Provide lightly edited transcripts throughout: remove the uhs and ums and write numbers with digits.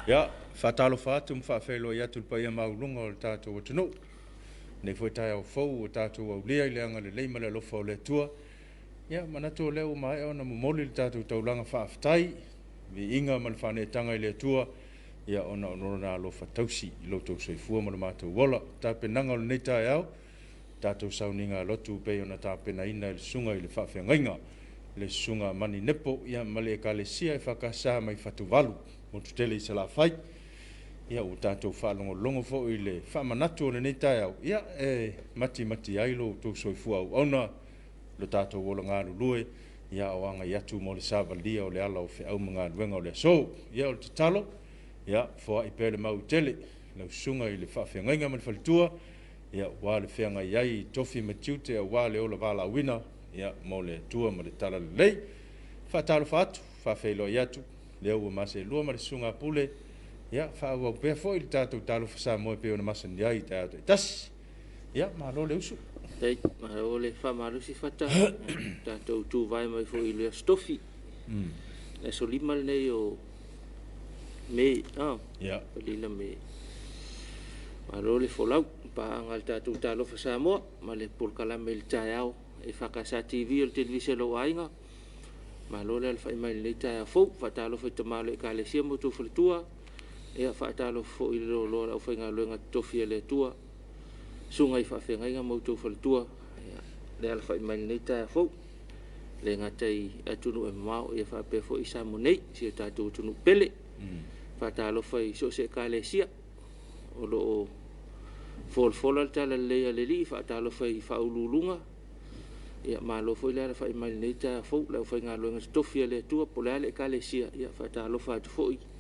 Ia, faatalofa atu ma faafeiloai atu i le paia maualuga o le tatou atunuu. Lenei foi taeao fou ua tatou aulia i le agalelei ma le alofa o le Atua. Ia, manatu o lea ua maea ona momoli le tatou taulaga faafetai, viiga ma le faaneetaga i le Atua, ia ona o Lona alofa tausi i lo outou soifua ma lo matou ola. Tapenaga o lenei taeao, tatou sauniga lotu pei ona tapenaina e le susuga i le faafeagaiga, le susuga Mani Nepo, ia ma le Ekalesia EFKS mai Fatuvalu, motu tele i Salafai. Ia ua tatou faalogologo foi i le faamanatu o lenei taeao, ia e matimati ai lo outou soifua auauna, lo tatou ola galulue, ia o agai atu mo le savalia o le ala o feau ma galuega o le aso. Ia o le tatalo, ia foai pea le mau tele lau susuga i le faafeagaiga ma le faletua, ia aua le feagai ai i tofi ma tiute aua le ola valaauina, ia mo le Atua ma le Talalelei. Faatalofa atu, faafeiloai atu, lea ua maselua ma le susuga a Pule, ia faaauau pea foi le tatou Talofa Samoa e pei ona masani ai i taeao taitasi. Ia, malo le usu. Faafetai, malo le faamalosi Fata. Tatou tuvae mai foi i le Aso Tofi. Le aso 5 lenei o Me, Aperila Me. Malo le folau, paaga a le tatou Talofa Samoa ma le polokalame i le taeao EFKS TV o le televise a lou aiga. Malo le alafai mai i lenei taeao fou. Faatalofa i tama o le Ekalesia ma outou faletua. Ia faatalofa foi i le loaloa o le aufaigaluega totofi a le Atua, susuga i faafeagaiga ma outou faletua, ia, le alafai mai i lenei taeao fou. E le gata i atunuu e mamao, ia faapea foi i Samoa nei, si o tatou atunuu pele. Faatalofa i so o se Ekalesia o lo o folafola le talalelei a le Alii, faatalofa i faauluuluga, ia malo foi le alafai mai i lenei taeao fou, le aufaigaluega totofi a le Atua, po o le a le Ekalesia, ia faatalofa atu foi i le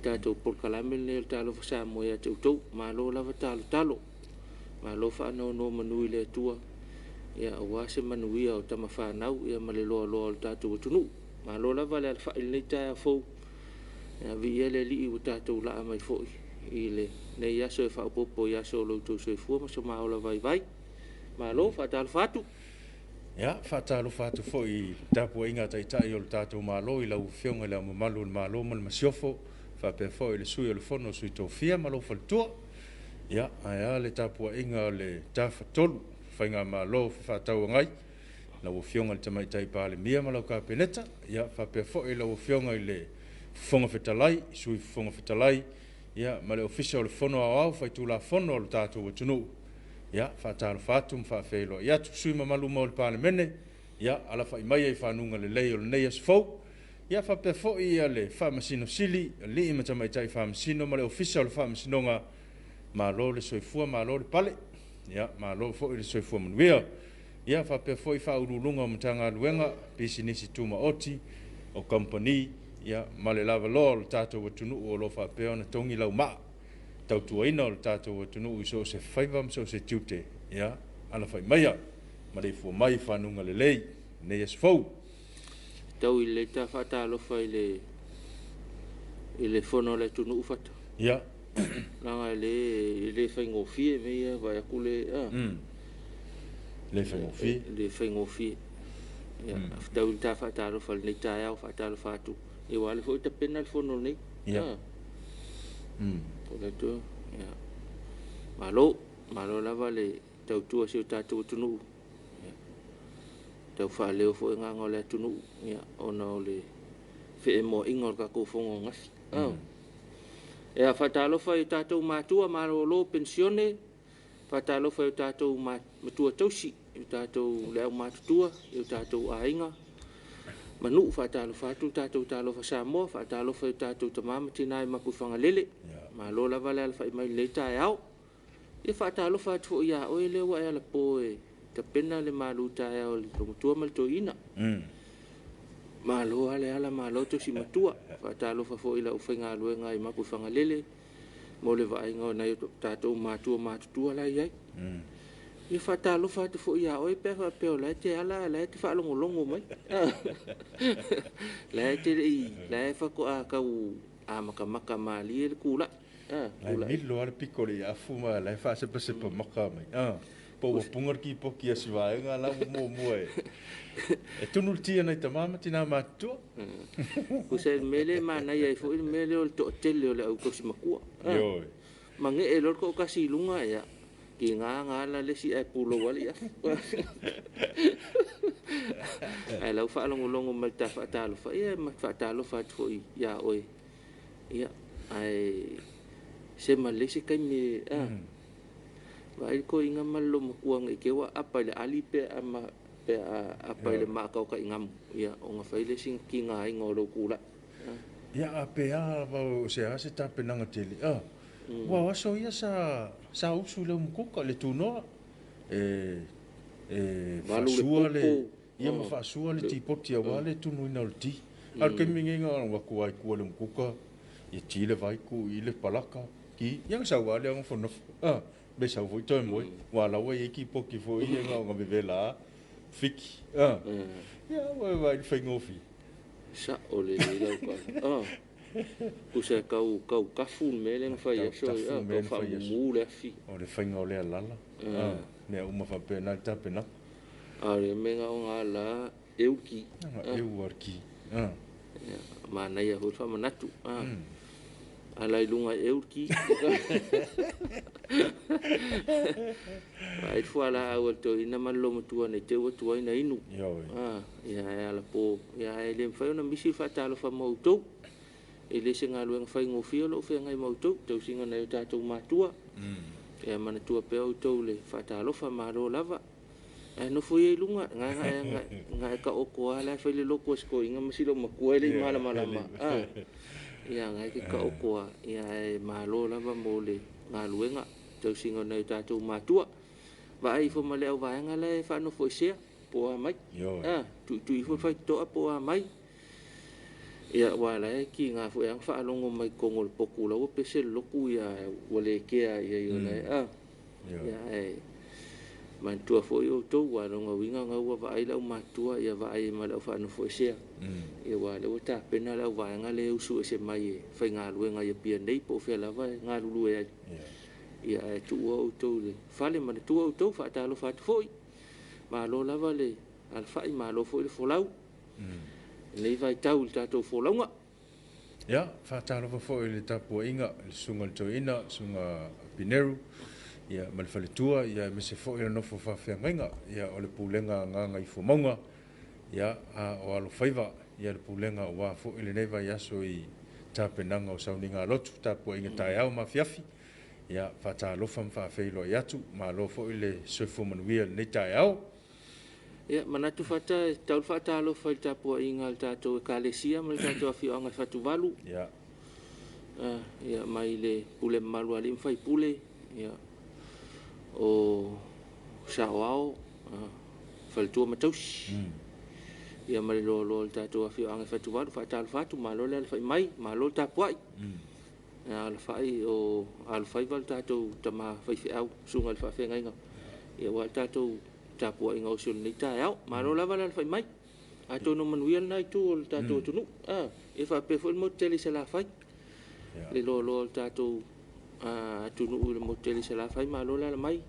tatou polokalame lenei o le Talofa Samoa ia te outou. Malo lava talotalo, malo faanonomanu i le Atua, ia aua se manuia o tama fanau ia ma le loaloa o le tatou atunuu. Malo lava le alafai i lenei taeao fou. Ia viia le Alii ua tatou laa mai foi i lenei aso e faaopoopo i aso o lo outou soifua ma so ma ola vaivai. Malo, faatalofa atu. Ia, faatalofa atu foi i le tapuaiga a Taitai o le tatou Malo i lau Afioga i Le Ao Mamalu o le Malo ma le Masiofo, faapea foi le Sui o le Fono a Sui Tofia ma lou faletua. Ia, ae a le tapuaiga a le Tafatolu Faigamalo Fefaatauagai, lau Afioga i le Tamaitai Palemia ma lau Kapeneta, ia faapea foi lau Afioga i le Fofoga Fetalai, Sui Fofoga Fetalai, ia ma le Ofisa o le Fono Aoao Faitulafono a lo tatou atunuu. Ia, faatalofa atu ma faafeiloai atu sui usufono mamalu uma o le Palemene, ia alafai maia i fanuga lelei o lenei aso fou. Ia faapea foi ia le Faamasino Sili, alii ma tamaitai Faamasino ma le Ofisa o le Faamasinoga, malo le soifua malo le pale. Ia, malo foi le soifua manuia. Ia faapea foi Faauluuluga o Matagaluega, Pisinisi Tumaoti, o Kamupani, ia ma le lavaloa o le tatou atunuu o lo o faapea ona togi laumaa tautuaina o le tatou atunuu i so o se faiva ma so o se tiute, ia alafai maia, maleifua mai i fanuga lelei lenei aso fou. Tau i le ta faatalofa i le fono a le atunuu Fata. Ia. Leaga e le faigofie mea ia vaai atu le Le faigofie. Le faigofie. Ia, tau i le ta faatalofa i lenei taeao, faatalofa atu. Ia aua o lea foi ua tapena le fono lenei. Ia. O le atu, ia. Malo, malo lava le tautua i si o tatou atunuu. Ia, tau faaleo foi agaga o le atunuu, ia, ona o le feemoaiga o le tatou fono ananafi. Ia, faatalofa i o tatou matua malolo penisione, faatalofa i o tatou matua tausi, i o tatou le aumatutua, i o tatou aiga ma nuu. Faatalofa atu le tatou Talofa Samoa, faatalofa i o tatou tama ma tina i Mapuifagalele. Malo lava le alafai mai i lenei taeao. Ia faatalofa atu foi ia oe lea ua e alapo e tapena le malu taeao i le olomatua ma le toeaina. Malo lava le ala, malo tausi matua. Faatalofa foi i le aufaigaluega i Mapuifagalele mo le vaaiga o nai o tatou matua matutua la e i ai. Ia faatalofa atu foi ia oe pe a faapea o la e te ala a o la e te faalogologo mai. La e te le i, la e faatoa tau amatamata malie le tulai. La e milo lava le piko o le iafu ma la e faasepasepa maka mai. Po ua puga le kipoki a si vaega la ua muamua e e tunu le ti a nai tama ma tina matutua. Tusa i le mea lea e manaia ai foi le mea lea o le toatele o le au tausi matua. Ioe. Magee loa le toatasi i luga, ia, tiga na ala le isi ae pulou lava le iafu. Ae la ua faalogologo mai i le ta faatalofa, ia e faatalofa atu foi ia oe. Ia, ae sema lelei se taimi e vaai le toeaina ma le loomatua ne i te i ua aapa i le ali pe a aapa i le maataotaigamu, ia ona fai lea sina tigaina o lou tulai. Ia, a pe a lava o se a se tapenaga tele, aua o aso ia sa sa usu i le umukuka le tunoa e e faasua le ia ma faasua le tipoti aua le tunuina o le ti. A o le taimi lenei na ona avatu lava i tua i le umukuka, ia ti le vai, tuu i le palaka, ti, ia ona sau lava lea nofonofo, me sau foi toe moe, aua o la ua i ai tipoti foi ia na ona vevela lava, fiki, ia ua e vaai i le faigofie. Sao lelei lau tala. Tusa e tau tau tafu le mea lea na fai aso, tau faamumu le afi. O le faiga o le alala, mea uma faapena le tapenaga. A o le mea na ona ala eu le ki. Na eu lava le ki. Ia, manaia foi le faamanatu. Ala i luga e eu le ki. Vaai le fualaau a le toeaina ma le loomatua ne i te i ua tuai ona inu. Ia ae alapo, ia ae le mafai ona misi le faatalofa mo outou. E le se galuega faigofie o lo o feagai ma outou, tausiga a nai o tatou matua. Ia manatua pea outou i le faatalofa, malo lava. Ae nofo ia i luga, na e taoto lava, la e fai le loto a si toeaina ma si loomatua e le i malamalama. Ia na e te taoto lava, ia ae malo lava mo le galuega, tausiga o nai o tatou matua. Vaai ifo ma le auvaega la e faanofoesea po o a mai. Tuitui ifo le faitotoa po o a mai. Ia aua o la e tiga foi lava ona faalogo mai totonu o le potu o la ua pese le lotu ia ua le kea i ai o la e ia ae manatua foi outou aua o lona uiga o lena ua vaai le aumatutua ia vaai ai ma le au faanofoesea. Ia aua o lea ua tapena le auvaega lea e usu ese mai e faigaluega i Apia nei po o fea lava e galulue ai. Ia ae tuua outou i le fale, manatua outou, faatalofa atu foi. Malo lava le alafai, malo foi le folau i lenei vaitau i le tatou folauga. Ia, faatalofa foi i le tapuaiga i le Susuga i le Toeaina, le Susuga Pineru, ia, ma le faletua, ia, aemaise foi o le nofo faafeagaiga, ia, o le Pulega a Gagaifomauga, ia, a o alofaiva, ia, le Pulega aua foi lenei vaiaso i tapenaga o sauniga lotu, tapuaiga taeao ma afiafi. Ia, faatalofa ma faafeiloai atu, malo foi le soifua manuia i lenei taeao. Ia, manatu Fata e tatau le faatalofa i le tapuaiga a le tatou Ekalesia ma le tatou afioaga i Fatuvalu. Ia, mai le pule mamalu a alii ma faipule, ia, o Saoao, Faletua ma Tausi, ia ma le loaloa o le tatou afioaga i Fatuvalu. Faatalofa atu, malo le alafai mai, malo le tapuai. Alafai o alofaiva le tatou tama faifeau, susuga i le faafeagaiga, ia aua le tatou tapuaiga osi o lenei taeao. Malo lava le alafai mai. Atonu manuia lena itu o le tatou atunuu. Ia faapea foi le motu tele i Salafai, le loaloa o le tatou atunuu i le motu tele i Salafai, malo le ala mai.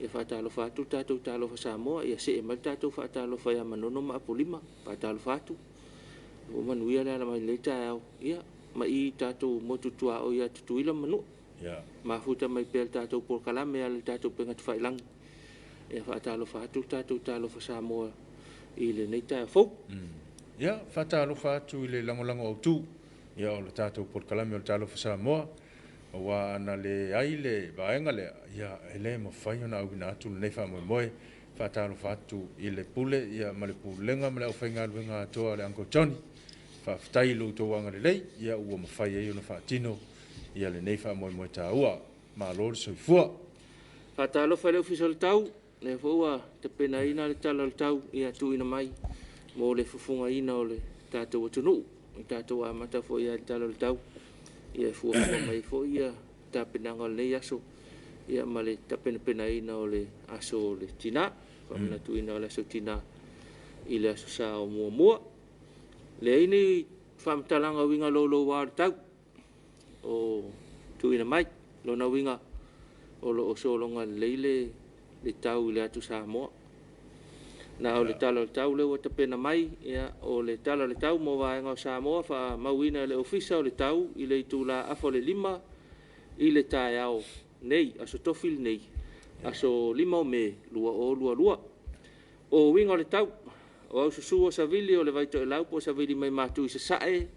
Ia faatalofa atu le tatou talofa Samoa, ia see mai le tatou faatalofa ia Manono ma Apolima, faatalofa atu. Ua manuia le ala mai lenei taeao. Ia, ma i tatou motu tuaoi ia Tutuila ma Manua. Mafuta mai pea le tatou polokalame e ala i le tatou upega tafailagi. Ia faatalofa atu le tatou talofa Samoa i lenei taeao fou. Ia, faatalofa atu i le lagolago autu ia o le tatou polokalame o le Talofa Samoa, aua ana leai le vaega lea, ia e le mafai ona auina atu lenei faamoemoe. Faatalofa atu i le Pule ia ma le Pulega ma le aufaigaluega atoa a le Uncle Johnny. Faafetai i lo outou agalelei ia ua mafai ai ona faatino ia lenei faamoemoe taua. Malo le soifua. Faatalofa i le Ofisa o le Tau, lea foi ua tapenaina le Tala o le Tau ia tuuina mai mo le fufugaina o le tatou atunuu. O tatou amata foi i le Tala o le Tau, ia e fuafua mai foi ia tapenaga o lenei aso ia ma le tapenapenaina o le aso o le tina, faamanatuina o le aso tina i le aso Sa o muamua. Leai ni faamatalaga uiga louloua o le tau o tuuina mai. Lona uiga o lo o sologa lelei le le tau i le atu Samoa. Na o le tala o le tau lea ua tapena mai, ia, o le tala o le tau mo vaega o Samoa faamauina e le Ofisa o le Tau i le itula 4:30 i le taeao nei, aso Tofi lenei, aso 5 o Me 2022. O uiga o le tau, o aususu o savili o le Vaitoelau po o savili mai Matu i Sasae,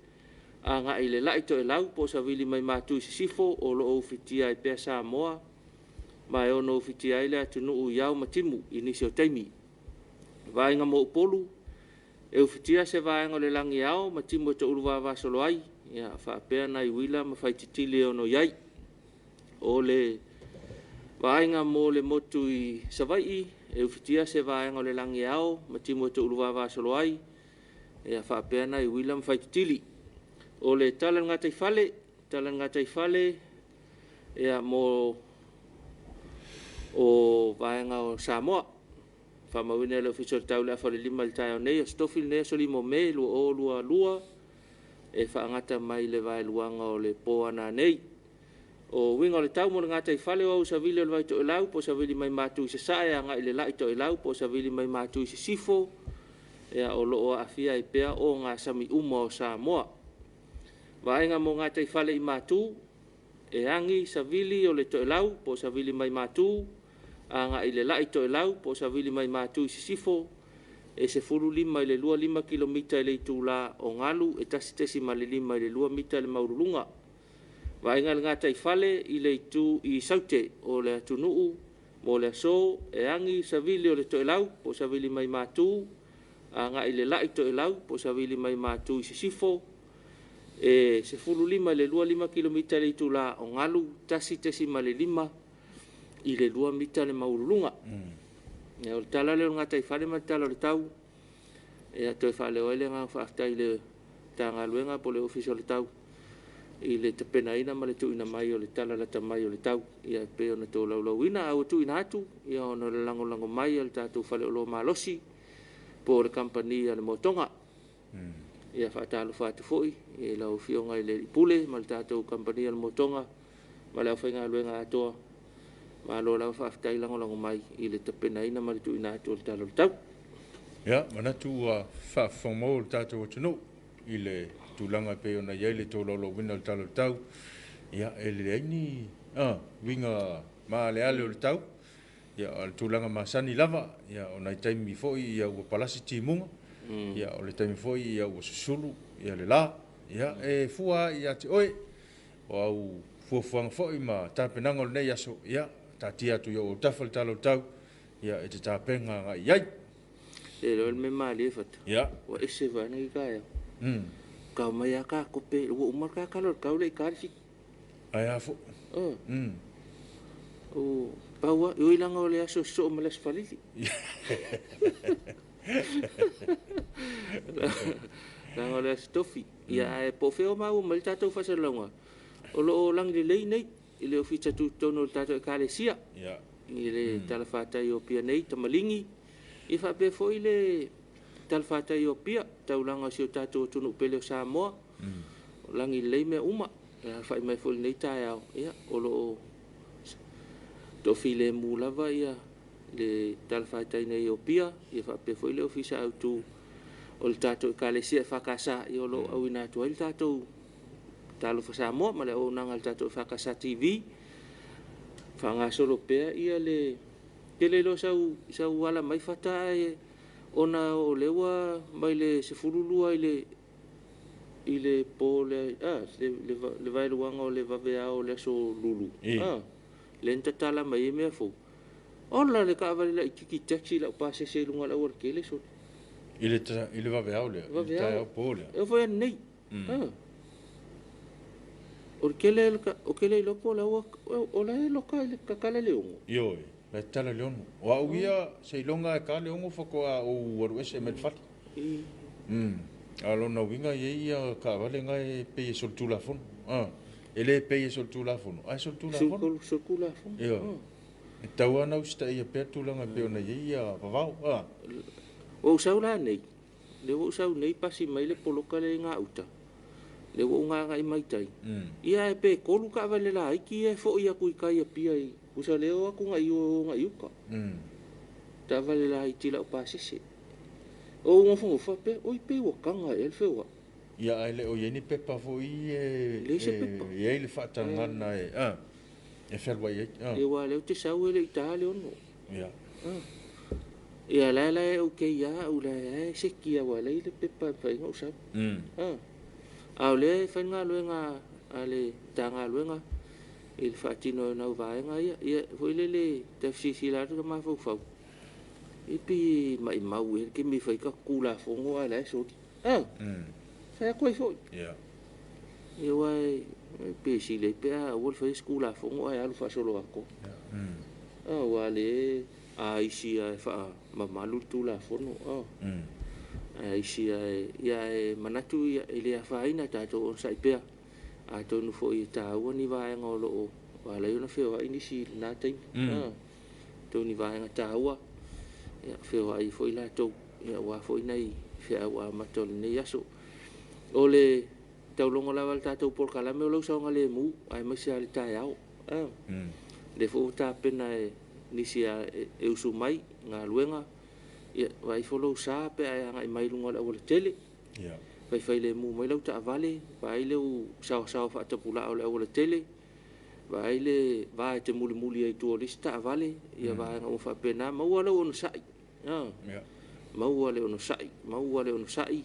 agai i le lai Toelau po o savili mai Matu i Sisifo o lo o ufitia ai pea Samoa, ma e ono ufitia ai le atunuu i ao ma timu i nisi o taimi. Vaaiga mo Upolu, e ufitia se vaega o le lagi e ao ma timu e toulu vavasolo ai, ia faapea nai uila ma faititili e ono i ai. O le vaaiga mo le motu i Savaii, e ufitia se vaega o le lagi e ao ma timu e toulu vavasolo ai, ia faapea nai uila ma faititili. O le tala i le gataifale, tala i le gataifale, ia mo o vaega o Samoa. Faamauina e le Ofisa o le Tau i le 4:30 i le taeao nei, aso Tofi lenei, aso 5 o Me 2022, e faagata mai le vaeluaga o le po a nanei. O uiga o le tau mo le gataifale o au savili o le Vaitoelau po o savili mai Matu i Sasae agai i le lai Toelau po o savili mai Matu i Sisifo, ia o lo o aafia ai pea ogasami uma o Samoa. Vaaiga mo gataifale i Matu, e agi savili o le Toelau po o savili mai Matu agai i le lai Toelau po o savili mai Matu i Sisifo, e 15 i le 25 kilomita i le itula o galu e 1.5 i le 2 mita le maualuluga. Vaaiga i le gataifale i le itu i Saute o le atunuu mo le aso, e agi savili o le Toelau po o savili mai Matu agai i le lai Toelau po o savili mai Matu i Sisifo, e 15 i le 25 kilomita i le itula o galu 1.5 i le 2 mita le maualuluga. O le tala lea o le gataifale ma le tala o le tau, e toe faaleo ai le agaga faafetai i le Matagaluega po o le Ofisa o le Tau i le tapenaina ma le tuuina mai o le tala lata mai o le tau, ia e pei ona tolaulauina. A ua tuuina atu ia ona o le lagolago mai a le tatou faleoloa malosi po o le kamupani a le Motoga. Ia faatalofa atu foi i lau Afioga i le Alii Pule ma le tatou kamupani a le Motoga ma le aufaigaluega atoa. Malo lava faafetai lagolago mai i le tapenaina ma le tuuina atu o le tala o le tau. Ia, manatu ua faafofoga maua le tatou atunuu i le tulaga e pei ona i ai le tolaulauina o le tala o le tau. Ia, e leai ni uiga maaleale o le tau. Ia, o le tulaga masani lava, ia, o nai taimi foi ia ua palasi timuga, ia, o le taimi foi ia ua susulu ia le la. Ia, e fua ia te oe, o au fuafuaga foi ma tapenaga o lenei aso, ia, taatia atu i ou autafa le tala o le tau, ia, e te tapena agai i ai. E loa le mea malie fata. Ia. Ua ese vai nei ka ia. Ka mai a ka kope, ua uma ka kalo kau le ka fi. Ai a fo. O paua, ui langa o le aso so ma le asfalili. Langa o le aso tofi. Ia e po feo mau mai tatou fasalauga. O lo o langi le lei nei i le ofisa tutotonu o le tatou ekalesia. Ia. I le talafatai o Apia nei, Tamaligi. I faapea foi le talafatai o Apia, taulaga o si o tatou atunuu pele o Samoa. O langi lelei mea uma. E fai mai foi lenei taeao, ia, o lo o toafilemu lava ia le talafatai nei o Apia, ia faapea foi le ofisa autu o le tatou ekalesia e FKS, ia o lo o auina atu ai le tatou Talofa Samoa ma le auaunaga a le tatou FKS TV. Faagasolo pea ia le tele loa sau sau ala mai fata ae ona o lea ua mai le 12 i le po le le vaeluaga o le vaveao o le aso Lulu. Le na tatala mai ai mea fou. Ola le taavale laitiiti taxi lau pasese i luga o le aualatele soli. I le vaveao lea, i le taeao po lea. E foi ananei. O le tele o tele iloa po o la o la e loka i le tatala le 6. Ioe, la e tatala le 6. O au ia seiloga e ta le 6 faatoa ou alu ese mai le fale. A o lona uiga e i ai ia taavale na e pei e solitulafono. E le pei e solitulafono, ae solitulafono. Solitulafono. Ioe. E tatau lava ona usitaia pea le tulaga e pei ona i ai ia vavao. Ua ou sau la nei, lea ua ou sau nei pasi mai le poloka lea i gauta, lea ua ou gagai mai tai. Ia ae pe 3 taavale laiti ia e foi atu i tai Apia i Usa lea o atu agai i o e o agai i uta. Taavale laiti laupasese. Ou nofonofo faapea, oi pei ua taga ea le feoai. Ia ae le o i ai ni pepa foi e Leai se pepa. i ai le faatagaga e e fealuai ai. Ia aua o lea ou te sau e le i ta le 6. Ia. Ia la la e okay lava au la e seki aua e leai le pepa e mafai ai ona ou sau. A o lea e fai le galuega a le Matagaluega i le faatino ai o vaega ia. Ia foi lele ta fesilisili atu ta mafaufau, e pei e maumau ea le taimi e fai ai tatou Tulafono a o la e soli. A, fai atu ai foi. Ia. Ia aua e pei e sili ai pe a aua le faia se Tulafono ae alu faasoloatoa. Aua o lea a isi lava e faamamalu le Tulafono, a isi lava e... Ia ae manatu e le afaina, tatou onosai pea. Atonu foi e taua ni vaega o lo o ala ai ona feoai nisi i lena taimi. Atonu ni vaega taua, ia feoai ai foi latou aua foi nai feau amata o lenei aso. O le taulogo lava o le tatou polokalame o lou saogalemu aemaise lava le taeao. O lea foi ua tapena e nisi e usu mai i galuega, ia vaai ifo lou sa pe a e agai mai i luga o le aualatele, faifai lemu mai lau taavale, vaai lou saoasaoa faatapulaa o le aualatele, vaai le va e te mulimuli ai i tua o le isi taavale, ia vaega uma faapena. Maua lou onosai, maua le onosai, maua le onosai,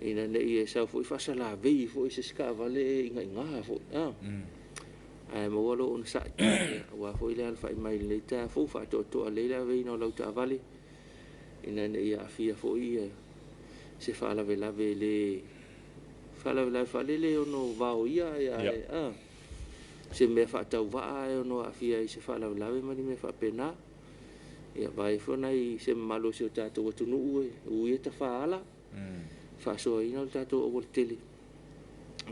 ina ne i e sau foi faasalavei foi e se isi taavale e inaina foi, ae maua lou onosai, aua foi le alafai mai i lenei taeao fou, faatoatoa lelei le aveina o lau taavale, ina ne i aafia foi se faalavelave le faalavelave faalele e ono vaoia se mea faatauvaa e ono aafia ai i se faalavelave ma ni mea faapena. Ia vaai foi nai se mamalu o si o tatou atunuu e uia tafaala, faasoaina le tatou aualatele,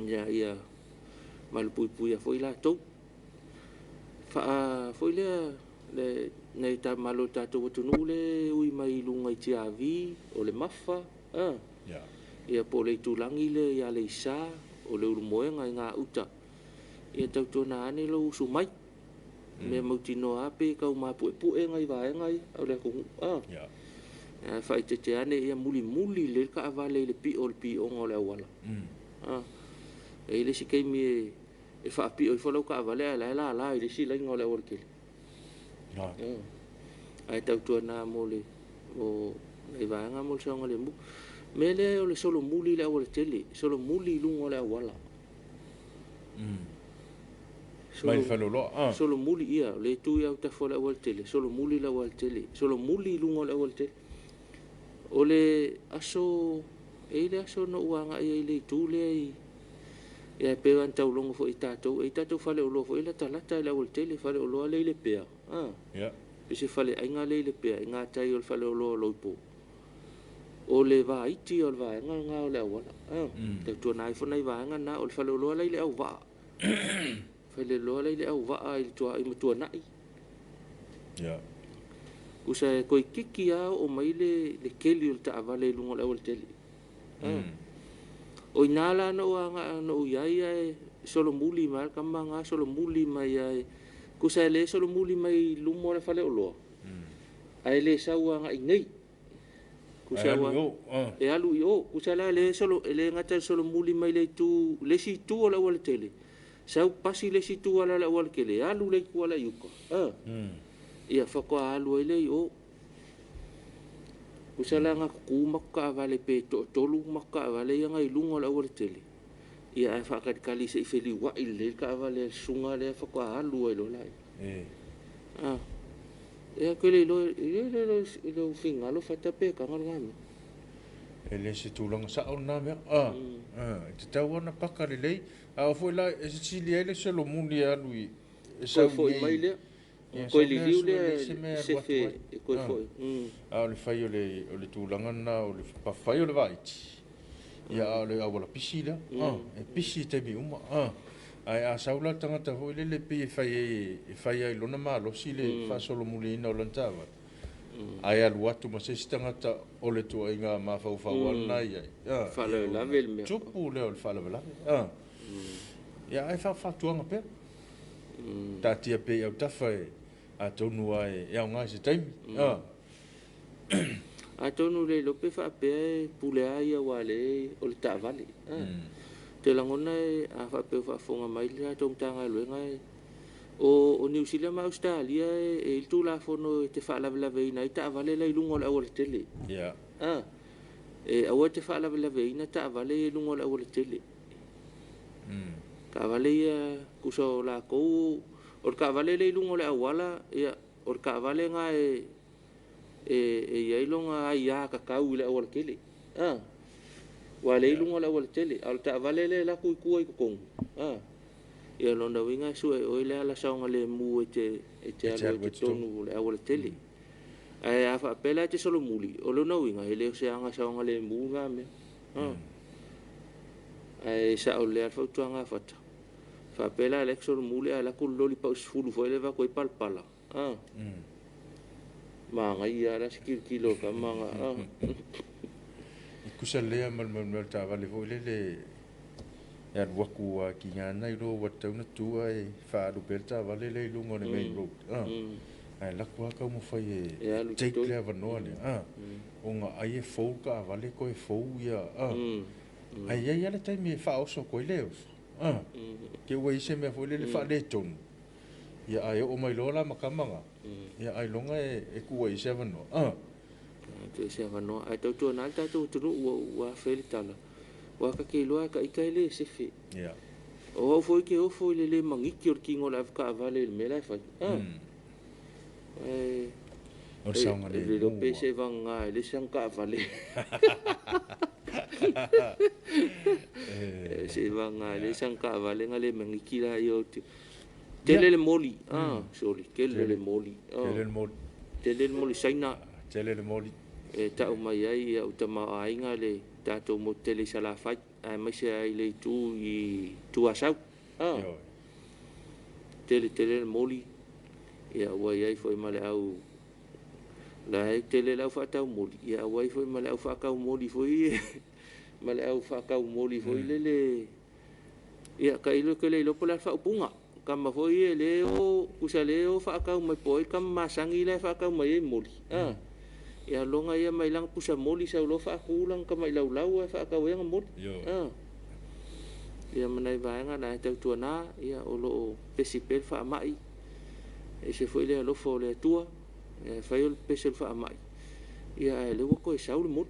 ia malupuipuia foi latou. Foi lea nai mamalu o le tatou atunuu le ui mai i luga i Tiavi, o le Mafa, ia po o le itulagi lea i Aleisa, o le Ulumoega i gauta, ia tautuana ane lou usu mai. Mea mautinoa lava pei e tau mapuepue nai vaega ia o le atunuu. Ae faaeteete ane, ia mulimuli lelei le taavale i le pio o le pioga o le auala. E i ai le isi taimi e faapio ifo lau taavale ae o la e lala i le isi laina o le aualatele. Ae tautuana mo le nai vaega mo le saogalemu. O le mea lea o le solomuli i le aualatele, solomuli i luga o le auala. Mai le faleoloa. Solomuli, ia, o le itu i autafa o le aualatele, solomuli i le aualatele, solomuli i luga o le aualatele. O le aso, e i ai le aso na ou agai ai i le itu lea i, ia e pei ona taulogo foi i tatou, e i ai tatou faleoloa foi e latalata i le aualatele, faleoloa lea i Lepea, e se faleaiga lea i Lepea, i gatai o le faleoloa o Loipo. O le vaiti o le vaega lena o le auala. Tautuana ifo nai vaega na, o le faleoloa la i le auvaa. Faleoloa la i le auvaa i le tuaoi ma Tuanai. Usa e toeitiiti lava oo mai le keli o le taavale i luga o le aualatele. O i ina la na ou agai na ou i ai ae solomuli mai lava le tama lena, solomuli mai lava. Tusa e le solomuli mai i luma o le faleoloa, ae le sau agai i nei. Tusa e alu i o. Tusa la e le gata i le solomuli mai le itu, le isi itu o le aualatele, sau pasi le isi itu ala o le aualatele, alu le itu ala i uta. Ia faatoa alu ai lea i o. Tusa la na tutu matou taavale pe toatolu matou taavale ia na i luga o le aualatele, ia ae faatalitali se i feliuai lelei le taavale a le susuga lea faatoa alu ai loa laia. Ia ou te le iloa, i lou finagalo Fata pe taga lena mea. E le se tulaga sao lena mea. E tatau ona paka lelei. A oo foi la e sili ai le solomuli e alu i e sau foi mai lea. Toe liliu lea sefe e toe foi. A o le fai o le tulaga lena o le fai o le vaiti, ia a o le auala pisi lea. E pisi i taimi uma. Ae a sau la le tagata foi lele pei e fai ai e fai ai i lona malosi le faasolomuliina o lana taavale, ae alu atu ma se isi tagata o le tuuaiga mafaufau lava lena e i ai. Faalavelave le mea. Tupu lea o le faalavelave. Ia ae faafautuaga pea. Taatia pea i autafa e atonu lava e aoga i se taimi. Atonu le iloa pe faapea e pule lava ia aua o lea o le taavale. Ou te lagona a faapea o faafofoga mai le tatou Matagaluega, o Niu Sila ma Ausetalia e i ai le Tulafono e te faalavelaveina ai taavale la i luga o le aualatele. E aua e te faalavelaveina taavale ia i luga o le aualatele. Taavale ia, tusa o latou, o le taavale lea i luga o le auala, ia, o le taavale lena e i ai lona aia tatau i le aualatele. Aua o lea e i luga o le aualatele, a o le taavale lea e alu atu i tua i totonu, ia o lona uiga e sue e oe le ala saogalemu e te alu ai i totonu o le aualatele. Ae a faapea la e te solomuli, o lona uiga, e le o se aga saogalemu lena mea. Ae sao lelei lava le fautuaga a Fata, faapea la o lea e te solomuli ae alu atu le loli pau 10 foi lea e avatu ai palapala, manaia lava la se tilotilo a le tama lena. E tusa lea ma le mea o le taavale foi lele e alu atu lava e tiga ona iloa ua tatau ona tu ae faaalu pea le taavale lea i luga o le main road. Ae alu atu lava taumafai e take le avanoa lea, ona ai e fou le taavale toe fou ia. Ae i ai lava le taimi e faaoso atu ai le oso. Te i ua i ai se mea foi lele faaletonu, ia ae oo mai loa la ma tama na, ia ailoga e tuu ai i se avanoa. Tuu ai se avanoa. Ae tautuana le tatou atunuu ua afe ai le tala, aua ta te iloa lava ita e le sefe. O au foi ou te ofo i le le magiti o le tino o le avetaavale i le mea la e fai. O le saogalemu. E le iloa pe se vagana e le isi ana taavale. Se vagana e le isi ana taavale ona le magiti lea o le Tele le moli, sorry, tele le moli. Tele le moli. Tele le moli Saina. Tele le moli. E tau mai ai au tamaoaiga le tatou motu tele i Salafai, aemaise ai le itu i Tuasau. Tele tele le moli, ia ua i ai foi ma le au, la e tele le au faatau moli, ia ua i ai foi ma le au faatau moli foi, ma le au faatau moli foi lele. Ia, tailo ke le iloa po o le a le faaupuga. Tama foi ia le o, tusa le o faatau mai po o ai tama masani la e faatau mai ai moli. Ia loga ia mai lana pusa moli sau loa faatu lana tamai laulau ae faatau ai ana moli. Ia ma nai vaega na e tautuana, ia o lo o pesi pea le faamai. Ese foi le alofa o le Atua, ia e fai o le pese o le faamai, ia ae o lea ua toe sau le moli.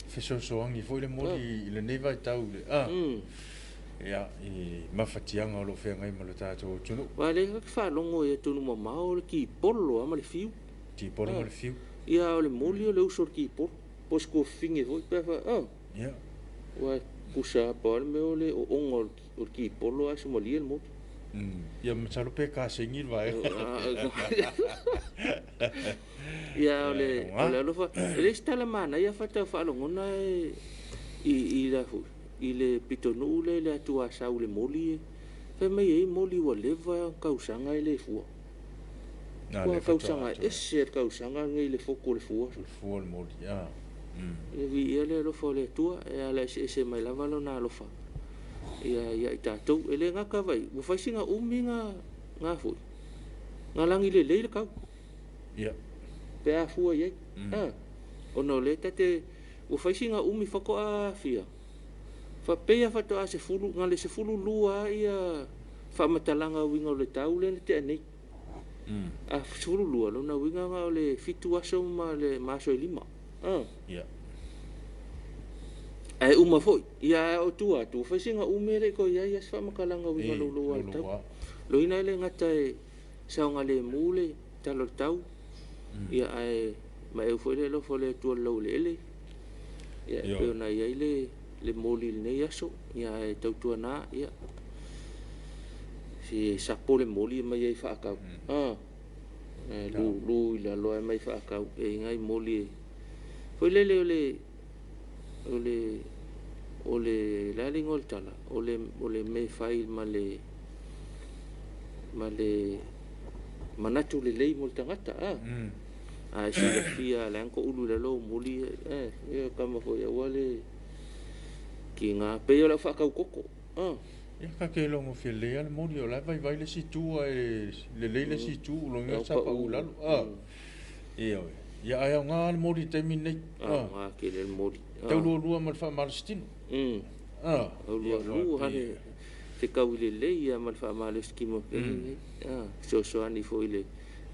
Fesoasoani foi le moli i lenei vaitau i le ia, i mafatiaga o lo o feagai ma le tatou atunuu. Aua o lea ta te faalogo i atunuu mamao o le tipolo lava ma le fiu. Tipolo ma le fiu. Ia, a o le moli o le uso o le tipolo. Po o se tuafafine foi pe a fa, Aua e tusa lava pau le mea o le ooga o le tipolo ae sumalie le moli. Ia masalo pe kasegi le vaega. Ia o le o le alofa e le se tala manaia fata faalogona e i la foi i le pitonuu le le atu Asau i le moli e fai mai e i ai moli ua leva tausaga e le fua. Ua tausaga ese le tausaga lenei i le fotu o le fua. Le fua o le moli, ia. E viia le alofa o le Atua e ala eseese mai lava lona alofa ia ia i tatou. E le gata vai, ua fai sina umi na na foi, na lagi lelei le tau. Ia. Pe a fua i ai. Ona o lea ta te, ua fai sina umi faatoa fia, faapea faatoa sefulu, na le 12 ia faamatalaga uiga o le tau lea na tea nei. A 12, lona uiga na o le 7 aso ma le ma aso e 5. Ae uma foi, ia ae o tua atu, ua fai sina umi e le i toe i ai lava se faamatalaga uiga louloua o le tau. Loina e le gata e saogalemu le tala o le tau, ia ae maeu foi le alofa o le Atua i le laueleele, ia e pei ona i ai le moli i lenei aso, ia ae tautuana, ia se sapo le moli e mai ai faatau. Lulu i lalo ae mai faatau, e i ai nai moli e foi lele o le o le o le le a le igoa o le tala o le o le mea e fai ma le ma le manatu lelei mo le tagata a a e silafia le ana ulu i lalo o moli e tama foi aua le kiga pei o le au faatau koko. Ia ka te iloa gofie lelei lava le moli, o la e vaivai le isi itu ae lelei le isi itu, o lona uiga sa pau i lalo. Ioe. Ia ae aoga lava le moli i le taimi lenei. Aoga tele le moli. Tau lualua ma le faamalositino. Tau lualua lava le fetaui lelei lava ma le faamalositino i le taimi lenei. Fesoasoani foi i le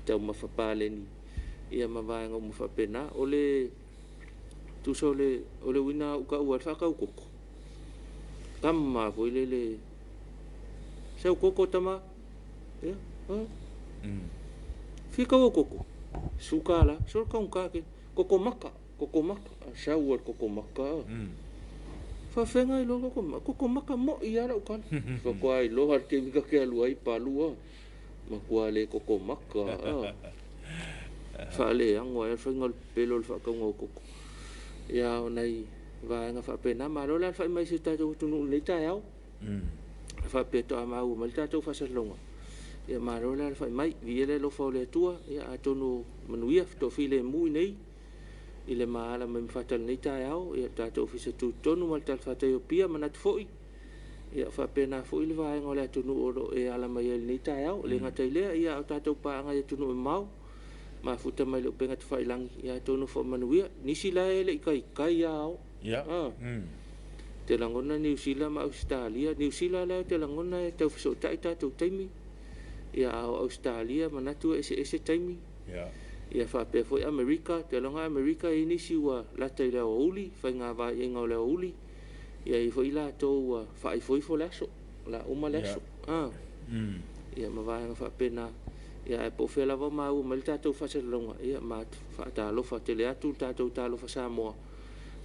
taumafa paleni ia ma vaega uma faapena. O le tusa o le uiga lava ua ou taua ai le faatau koko, tama foi lele, sau koko tama, ia, fia tau au koko, $10, solo taugata tele, koko maka, koko maka, sau lava i le koko maka, faafefea ona iloa koko maka, koko maka moi lava lau tala, faatoa iloa i le taimi ta te alu ai palu lava, matua le koko maka lava, faaleago ai lava le faiga o le pepelo o le faatauga o koko. Ia o nai vaega faapena, malo le alafai mai i si o tatou atunuu i lenei taeao. Faapea faatoa maua mai le tatou faasalalauga, ia malo le alafai mai. Viia le alofa o le Atua, ia atonu o manuia, toafilemu i inei i le maala mai ma fata i lenei taeao, ia le tatou Ofisa Tutotonu ma le talafatai o Apia. Manatu foi, ia faapena foi le vaega o le atunuu o lo o e ala mai ai i lenei taeao. E le gata i lea, ia a o tatou paaga i atunuu e mamao, mafuta mai le upega tafailagi, ia atonu foi manuia. Nisi la e le i taitai lava o. Te lagona Niu Sila ma Ausetalia. Niu Sila la te lagona e tau fesootai tatou taimi. Ia a o Ausetalia manatu e eseese taimi. Ia faapea foi Amerika, te lagona Amerika e i nisi ua lata i le aoauli, faiga vaaiaiga o le aoauli. Ia e i foi latou ua faaifoifo le aso, la uma le aso. Ia ma vaega faapena. Ia ae po o fea lava maua mai le tatou faasalalauga, ia ma faatalofa tele atu le tatou talofa Samoa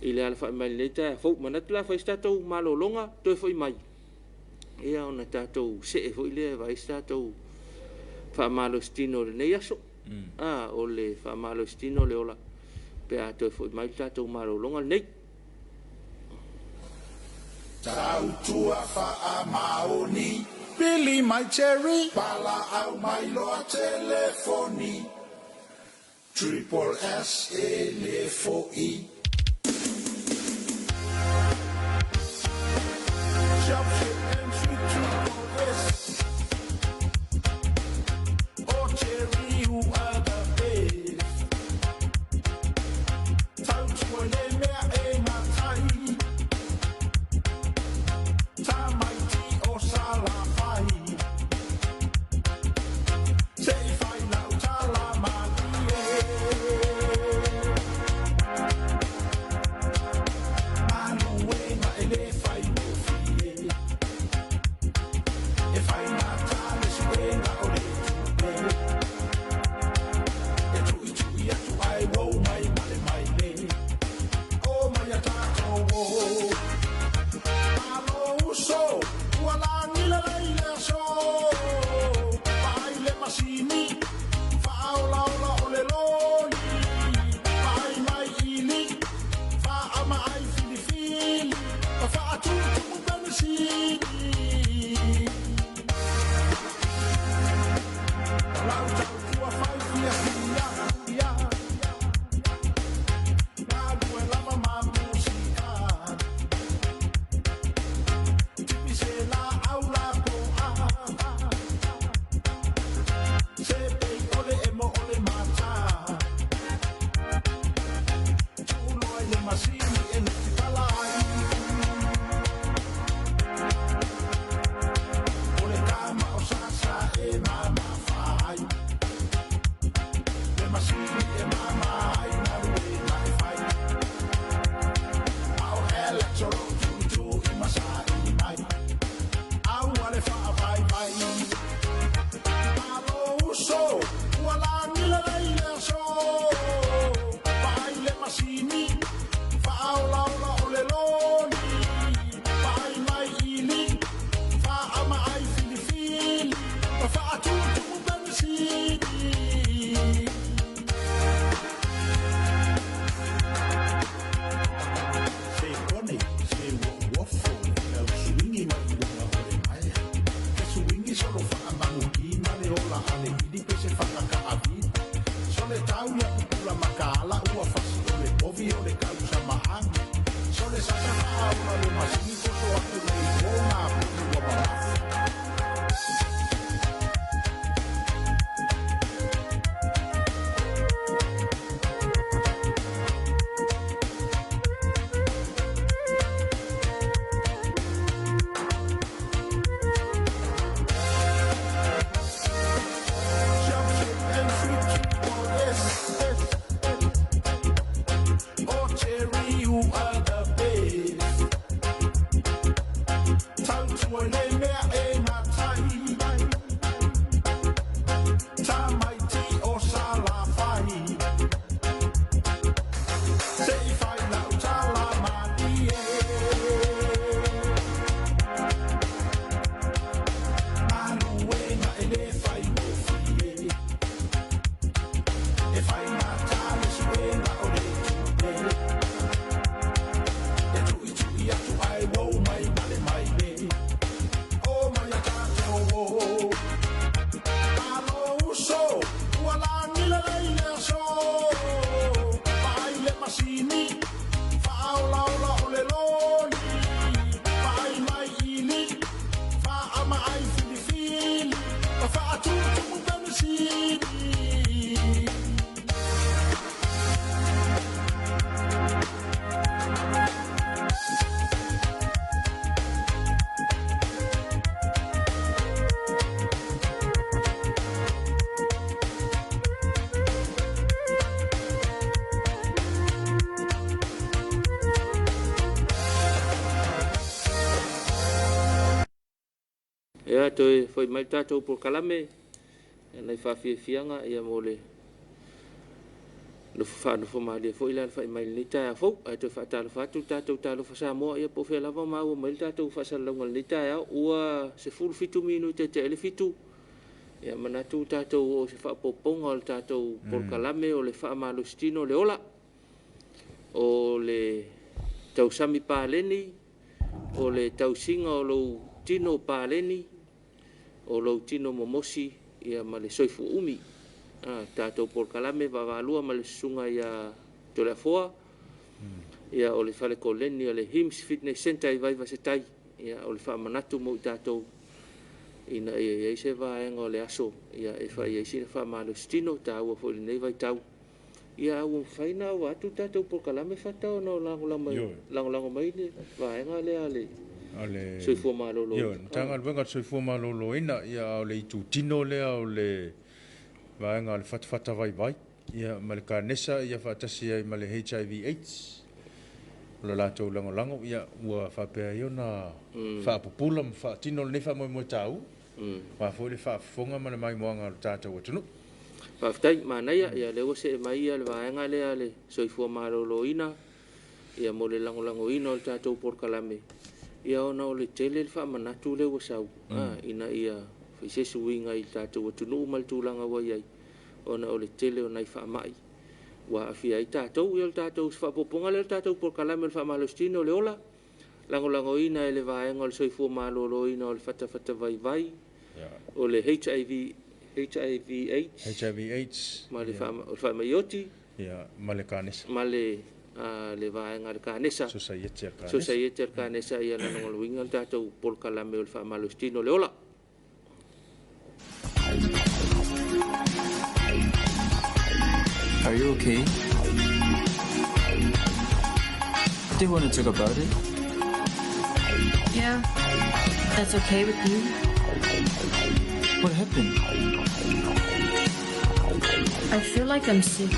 i le alafai mai lenei taeao fou. Manatu la fai se tatou malologa, toe foi mai, ia ona tatou see foi lea e vaai se tatou faamalositino o lenei aso. O le faamalositino o le ola pe a toe foi mai le tatou malologa lenei. Tautua faamaoni, pili mai Jerry, valaau mai loa telefoni, Triple S e le fo'i. Jump ship and sweet Triple S. Oh Jerry, you are the best. Tautua le mea e matai, tamaiti o Salafai. Se i fai lau tala malie. Maluega e le fai gofie. E fai mata le suega o le tupe. E tui tui atu ai wo mai male mai le. O mai a tatou o. Malo uso, ua lagi lelei le aso. Vaai le masini, faaolaola o le loli. Vaai mai ili, faaamaai filifili. Ma faatutumu penisini. Lau tautua fai fiafia, ia. Galue lava ma musika. Tipi se la au la po a. Se pei ole e mo ole mata. Tuuloa i le masini e nuti pala ai. O le kama o sasa e mama fai. Le masini e mama ai na ruena e fai. A o Alex o lo tu i masai mai. Au ale whaavai vai. Malo uso, ua lagi lelei le aso. Vaai le masini, faaolaola o le loli. Vaai mai ili, faaamaai filifili. Ma faatutumu penisini. Se kone, se uouofo, lau suigi mai luga o le maea. Ke suigi solo faamaguki ma le ola a le ili pe se fagakaavila. Sole tau ia pupula makaala ua fasi o le povi o le kausa maagi. Sole sasa faaola le masini poso atu nei o ngā puni ua mamao. Ia, toe foi mai le tatou polokalame i nai faafiafiaga ia mo le nofo faanofo malie foi le alafai mai i lenei taeao fou. Ae toe faatalofa atu le tatou Talofa Samoa, ia po o fea lava maua mai le tatou faasalalauga i lenei taeao. Ua 17 minute tea i le 7. Ia manatu ua tatou oo i se faaopoopoga o le tatou polokalame o le faamalositino o le ola, o le tausami paleni, o le tausiga o lou tino paleni, o lou tino momosi ia ma le soifua umi. A, tatou polokalame vaavaalua ma le susuga ia Toleafoa, ia o le fale koleni o le HIMS Fitness Centre i Vaivasetai, ia o le faamanatu mo i tatou ina ia i ai se vaega o le aso ia e fai ai sina faamalositino taua foi i lenei vaitau. Ia a ua mafai ona auva atu le tatou polokalame Fata ona o lagolago mai le vaega lea a le Soifua Maloloina. Ioe, Matagaluega o le Soifua Maloloina, ia a o le itutino lea o le vaega o le fatafata vaivai, ia ma le kanesa ia faatasi ai ma le HIV AIDS. O le latou lagolago, ia ua faapea ai ona faapupula ma faatino lenei faamoemoe taua, aua foi le faafofoga ma le maimoaga a lo tatou atunuu. Faafetai, manaia, ia lea ua see mai ia le vaega lea a le Soifua Maloloina ia mo le lagolagoina o le tatou polokalame, ia ona o le tele le faamanatu lea ua sau ina ia fai se suiga i le tatou atunuu ma le tulaga ua i ai, ona o le tele o nai faamai ua aafia ai tatou. Ia o le tatou faaopoopoga lea o le tatou polokalame o le faamalositino o le ola, lagolagoina e le vaega o le soifua maloloina o le fatafata vaivai, o le HIV, HIV AIDS, HIV AIDS, ma le faamai oti, ma le kanesa, ma le le vaega a le kanesa, Sosaiete a le kanesa, Sosaiete a le kanesa, ia lagolagoina le tatou polokalame o le faamalositino o le ola. Are you okay? Do you want to talk about it? Yeah, that's okay with you. What happened? I feel like I'm sick.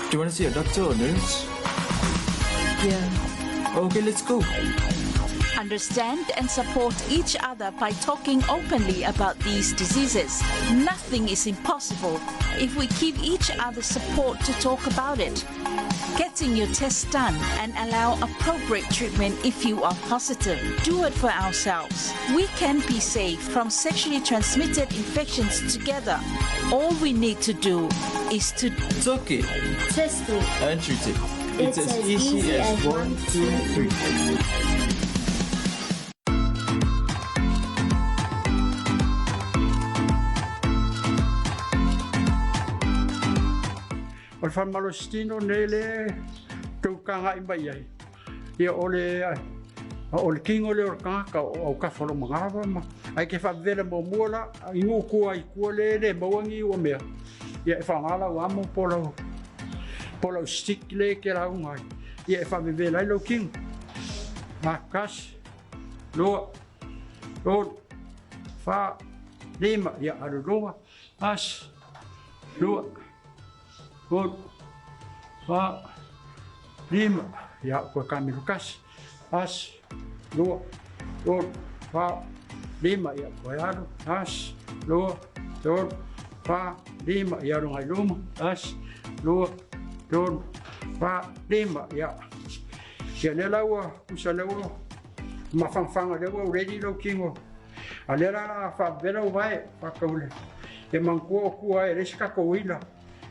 Do you want to see a doctor or nurse? Yeah. Okay, let's go. Understand and support each other by talking openly about these diseases. Nothing is impossible if we give each other support to talk about it. Getting your test done and allow appropriate treatment if you are positive. Do it for ourselves. We can be safe from sexually transmitted infections together. All we need to do is to Talk it Test it. and treat it. It's as easy as 1, 2, 3. O le faamalositino nei le tou kaga'i mai ai, ia o le o le tino lea o le tagata o autafa o lou manava ma ae ke faavevela muamua la i nuu tua i tua le le maua ni ua mea, ia e faaaoga lau amo po lau po lau stick le e te lauga ai, ia e faavevela ai lou tino. A, tasi, lua, tolu, fa, lima, ia alu i luga, tasi, lua, tolu, fa, lima, ia ua kamelu tasi, tasi, lua, tolu, fa, lima, ia toe alu, tasi, lua, tolu, fa, lima, ia alu agai i luma, tasi, lua, tolu, fa, lima, ia. Ia lea la ua usa lea ua mafanafana lea ua ready lou tino. A lea la la faavevela ua vae faataule. E manatua o tua e leai se tatou uila.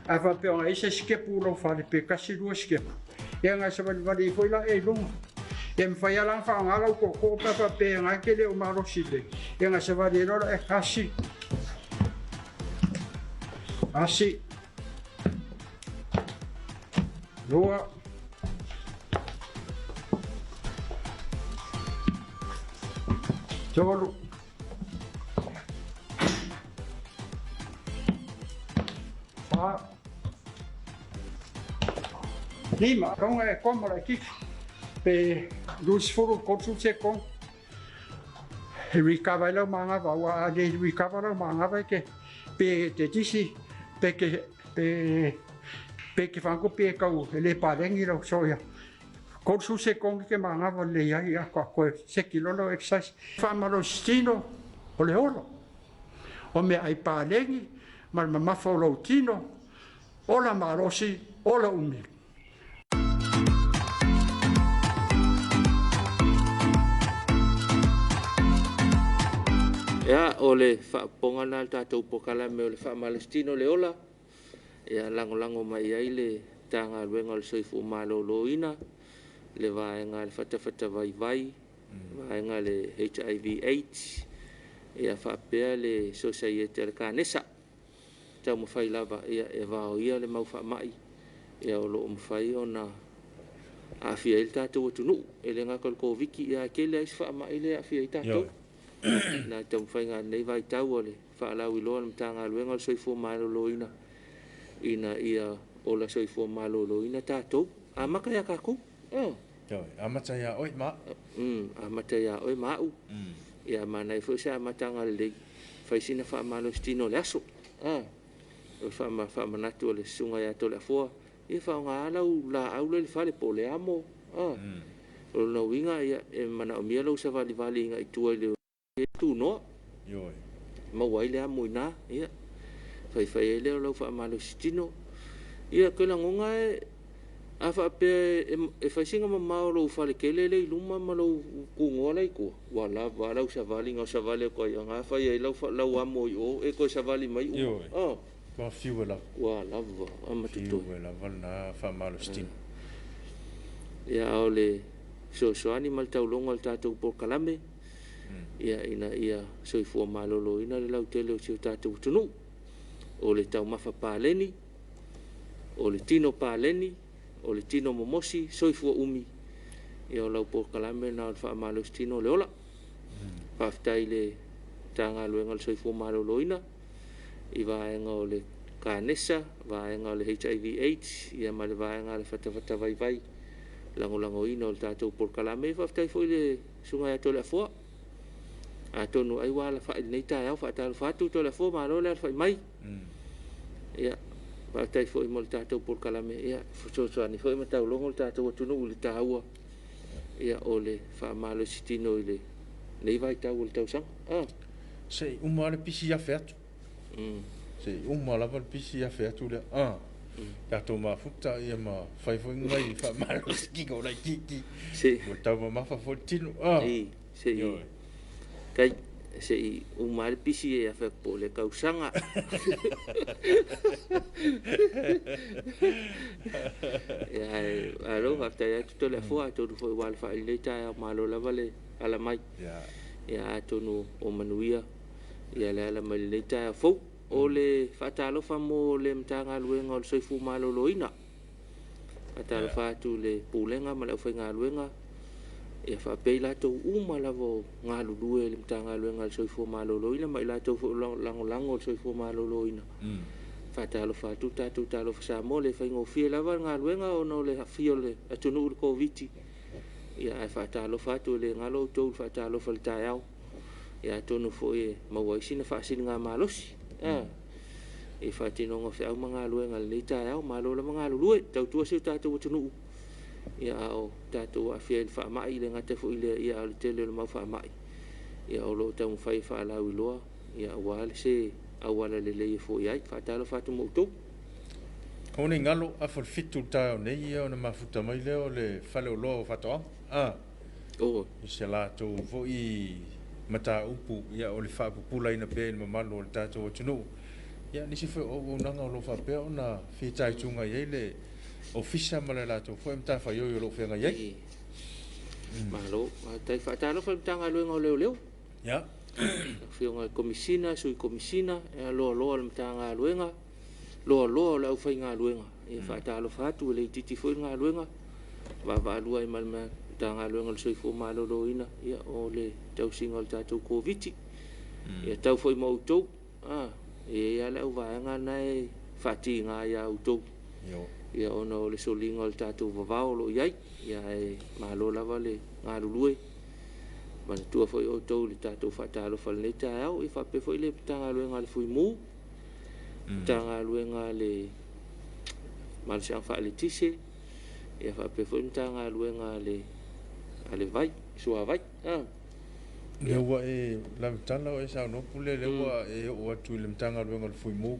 Ae faapea ona i ai se sikepu i lou fale pe tasi lua sikepu, ia ona e savalivali ai foi lea i luga. E mafai lava la ona faaaoga lau tootoo pe a faapea na e te le o malosi lelei, ia ona e savali ai loa lea, tasi, tasi, lua, tolu, fa, lima. Kaunga e koma laitiiti pe 20 30 sekona e recover ai lau manava, aua a le recover lau manava e ke pe te tisi pe ke pe pe ke whango pe kau e le palegi lau soia. 30 sekone e te manava lelei ai faatoa toe seki loa lau exercise. Faamalositino o le ola, o meaai paleni ma le mamafa o lou tino, ola malosi, ola umi. Ia, o le faapopoga lena a le tatou polokalame o le faamalositino o le ola, ia lagolago mai i ai le Matagaluega o le Soifua Maloloina, le vaega a le Fatafata Vaivai, vaega a le HIV AIDS, ia faapea le Sosaiete a le Kanesa. Taumafai lava e vaoia le mau faamai o lo o mafai ona aafia ai le tatou atunuu. E le gata o le Koviti, ae tele lava isi faamai lea e aafia ai tatou. Na taumafaiga i lenei vaitau o le faalauiloa a le Matagaluega o le Soifua Maloloina ina ia ola soifua maloloina tatou. Amata ia tatou. Ioe, amata ia oe ma au. Amata ia oe ma au. Ia manaia foi se amataga lelei, fai sina faamalositino o le aso. O le faamanatu a le susuga ia Toleafoa, ia faaaoga lau laau la i le fale po o le amo. O lona uiga e manaomia lou savalivali agai i tua i le tunoa. Ioe. Maua ai le amo i ina, ia faifai ai lea o lau faamalositino. Ia, ou te lagona e, a faapea e fai sina mamao o lou fale tele lea i luma ma lou tunoa la i tua, ua lava a lau savaliga, o savali atu lava i ona fai ai lau amo i o, e toe savali mai uma. Ioe. Ua fiu e lava. Ua lava a ma totoe. Fiu e lava lena faamalositino. Ia, a o le fesoasoani ma le tauloga o le tatou polokalame, ia, ina ia soifua maloloina le lautele o si o tatou atunuu. O le taumafa paleni, o le tino paleni, o le tino momosi, soifua umi, ia o lau polokalame lena o le faamalositino o le ola. Faafetai i le Matagaluega o le Soifua Maloloina i vaega o le Kanesa, vaega o le HIV AIDS, ia ma le vaega a le Fatafata Vaivai, lagolagoina o le tatou polokalame. Faafetai foi i le susuga ia Toleafoa. Atonu ai ua alafai i lenei taeao, faatalofa atu Toleafoa, malo le alafai mai. Ia, faafetai foi mo le tatou polokalame, ia fesoasoani foi ma taulogo le tatou atunuu i le taua ia o le faamalositino i lenei vaitau o le tausaga. Se i uma lava le pisi afe atu. Se i uma lava le pisi afe atu lea. Tatou mafuta ia ma fai foi ni nai faamalositino laitiiti. Ua taumamafa foi le tino. Se i kai se i uma lava le pisi e afe atu po o le tausaga. Ia ae malo faafetai atu Toleafoa atonu foi ua alafai i lenei taeao malo lava le ala mai. Ia atonu o manuia ia le ala mai i lenei taeao fou. O le faatalofa mo le Matagaluega o le Soifua Maloloina. Faatalofa atu i le Pulega ma le aufaigaluega ia faapea i latou uma lava o galulue i le Matagaluega o le Soifua Maloloina ma i latou foi o lagolago i le Soifua Maloloina. Faatalofa atu tatou talofa Samoa, le faigofie lava le galuega ona o le aafia o le atunuu i le Koviti. Ia ae faatalofa atu e le galo outou i le faatalofa i le taeao. Ia atonu foi e maua ai sina faasiligamalosi i faatinoga o feau ma galuega i lenei taeao. Malo lava galulue, tautua si o tatou atunuu, ia a o tatou aafia i le faamai, e le gata foi i lea, ia a o le tele o le mau faamai, ia o lo o taumafai e faalauiloa, ia aua le se auala lelei e foia ai. Faatalofa atu ma outou. Aua ne i galo, afa o le 7 i le taeao nei ia ona mafuta mai lea o le faleoloa o Faatoaga. I se latou foi mataupu ia o le faapupulaina pea i le mamalu o le tatou atunuu. Ia nisi foi o auaunaga o lo o faapea ona fitaituga i ai le Ofisa ma le latou foi matafaioi o lo o feagai ai. Malo, faafetai. Faatalofa i le Matagaluega o Leoleo. Afioga i le Komesina, Sui Komesina, loaloa o le Matagaluega, loaloa o le aufaigaluega. Ia faatalofa atu, e le itiiti foi le galuega, vaavaalua ai ma le Matagaluega o le Soifua Maloloina, ia, o le tausiga o le tatou Koviti. Ia tau foi ma outou, e i ai lava le auvaega lena e faatiga ia outou, ia, ona o le soliga o le tatou vavao o lo o i ai. Ia, ae malo lava le galulue. Manatua foi outou i le tatou faatalofa i lenei taeao. Ia faapea foi le Matagaluega a le Fuimu, Matagaluega a le Malosiaga Faaeletise, Ia faapea foi le Matagaluega a le a le Vai, Suavai. A. Lea ua e lautala o e saunoa Pule, lea ua e oo atu i le Matagaluega o le Fuimu.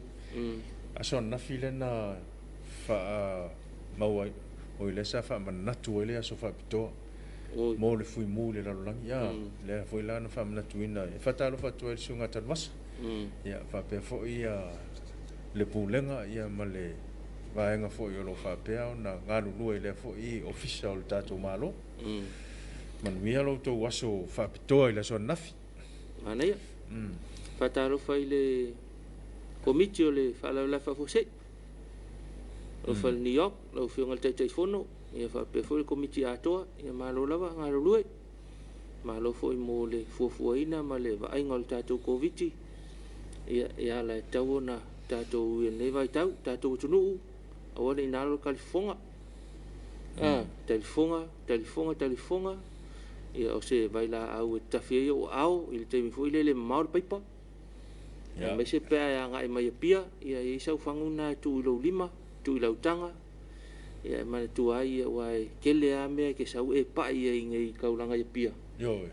Aso ananafi lea na faamau ai, oi lea sa faamanatu ai le aso faapitoa mo le Fuimu i le lalolagi. A, lea foi la na faamanatuina, e faatalofa atu ai i le Susuga Tanuvasa. Ia faapea foi le Pulega ia ma le vaega foi o lo o faapea ona galulue i lea foi Ofisa o le tatou Malo. Manuia lo outou aso faapitoa i le aso ananafi. Manaia. Faatalofa i le Komiti o le Faalavelave Faafuasei. Alofa i le New York, lau Afioga i le Taitaifono, ia faapea foi le Komiti atoa, ia malo lava galulue. Malo foi mo le fuafuaina ma le vaaiga o le tatou Koviti, ia e ala e tatau ona tatou i lenei vaitau, tatou atunuu, aua ne i nalo le talifofoga. Talifofoga, talifofoga, talifofoga, ia o se vailaau e tafi ai ou aao i le taimi foi lele e mamao le paipa. Aemaise pe a e agai mai Apia, ia e i ai sau fagu lena e tuu i lou lima, tuu i lau taga, ia e manatua ai, aua e tele lava mea e te sau e pai ai nei i taulaga i Apia. Ioe.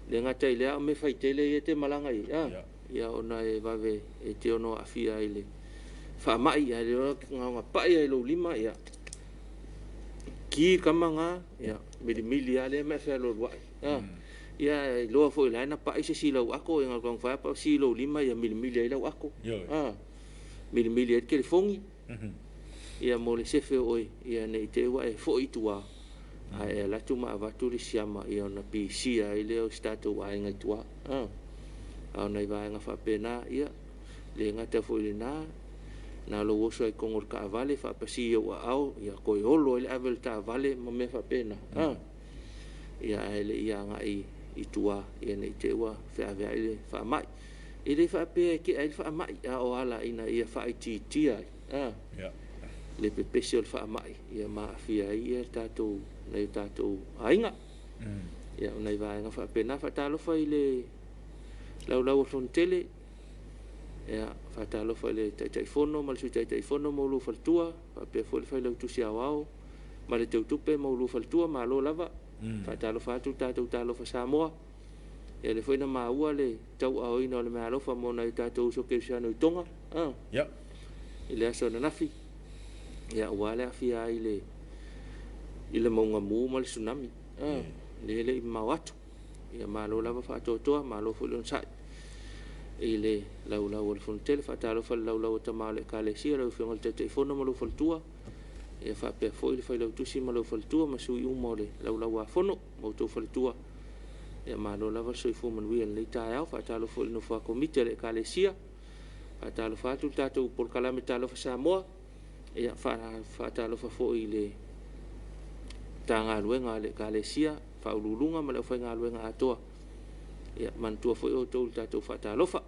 Le gata i lea, o mea faitele ia e te malaga i ai, ia ona e vave e te ono aafia ai i le faamai, ae le na ona pai lava i lou lima, ia, ki tama na, ia, milimili lava lea ma e fealualuai. Ia, e iloa foi la na pai se isi i lau ato, ia na taumafai lava si i lou lima ia milimili ai lau ato. Milimili ai le telefoni, ia mo le sefe o oe, ia ne i te i ua e foi i tua, ae e alu atu ma avatu le siama, ia ona pisia ai lea o si tatou aiga i tua. A o nai vaega faapena, ia, le gata foi i lena, na o lou oso ai i totonu o le taavale, faapasi i ou aao, ia toe olo ai le ave o le taavale ma mea faapena. Ia ae le i agai i tua, ia ne i te i ua feaveai le faamai. E le faapea e tea ai le faamai, a o ala ina ia faaitiitia ai le pepesi o le faamai, ia ma aafia ai ia tatou, nai o tatou aiga. Ia o nai vaega faapena. Faatalofa i le laulau o le Fonotele, ia, faatalofa i le Taitaifono ma le Sui Taitaifono ma oulua faletua, faapea foi le Failautusi Aoao ma le Teutupe ma oulua faletua, malo lava. Faatalofa atu le tatou Talofa Samoa. Ia lea foi na maua le tauaaoina o le meaalofa mo nai o tatou uso kerisiano i Toga, i le aso ananafi, ia aua le aafia ai i le mauga mu ma le tsunami, lea e le i mamao atu. Ia malo lava faatoatoa, malo foi le onosai i le laulau o le Fonotele. Faatalofa i le laulau a tama o le Ekalesia, lau Afioga i le Taitaifono ma lou faletua, ia faapea foi le Failautusi ma lou faletua ma sui uma o le laulau a Fono ma outou faletua. Ia malo lava le soifua manuia i lenei taeao. Faatalofa foi i le nofo a Komiti a le Ekalesia. Faatalofa atu le tatou polokalame Talofa Samoa. Ia faatalofa foi i le Matagaluega a le Ekalesia, Faauluuluga ma le aufaigaluega atoa. Ia manatua foi outou i le tatou faatalofa.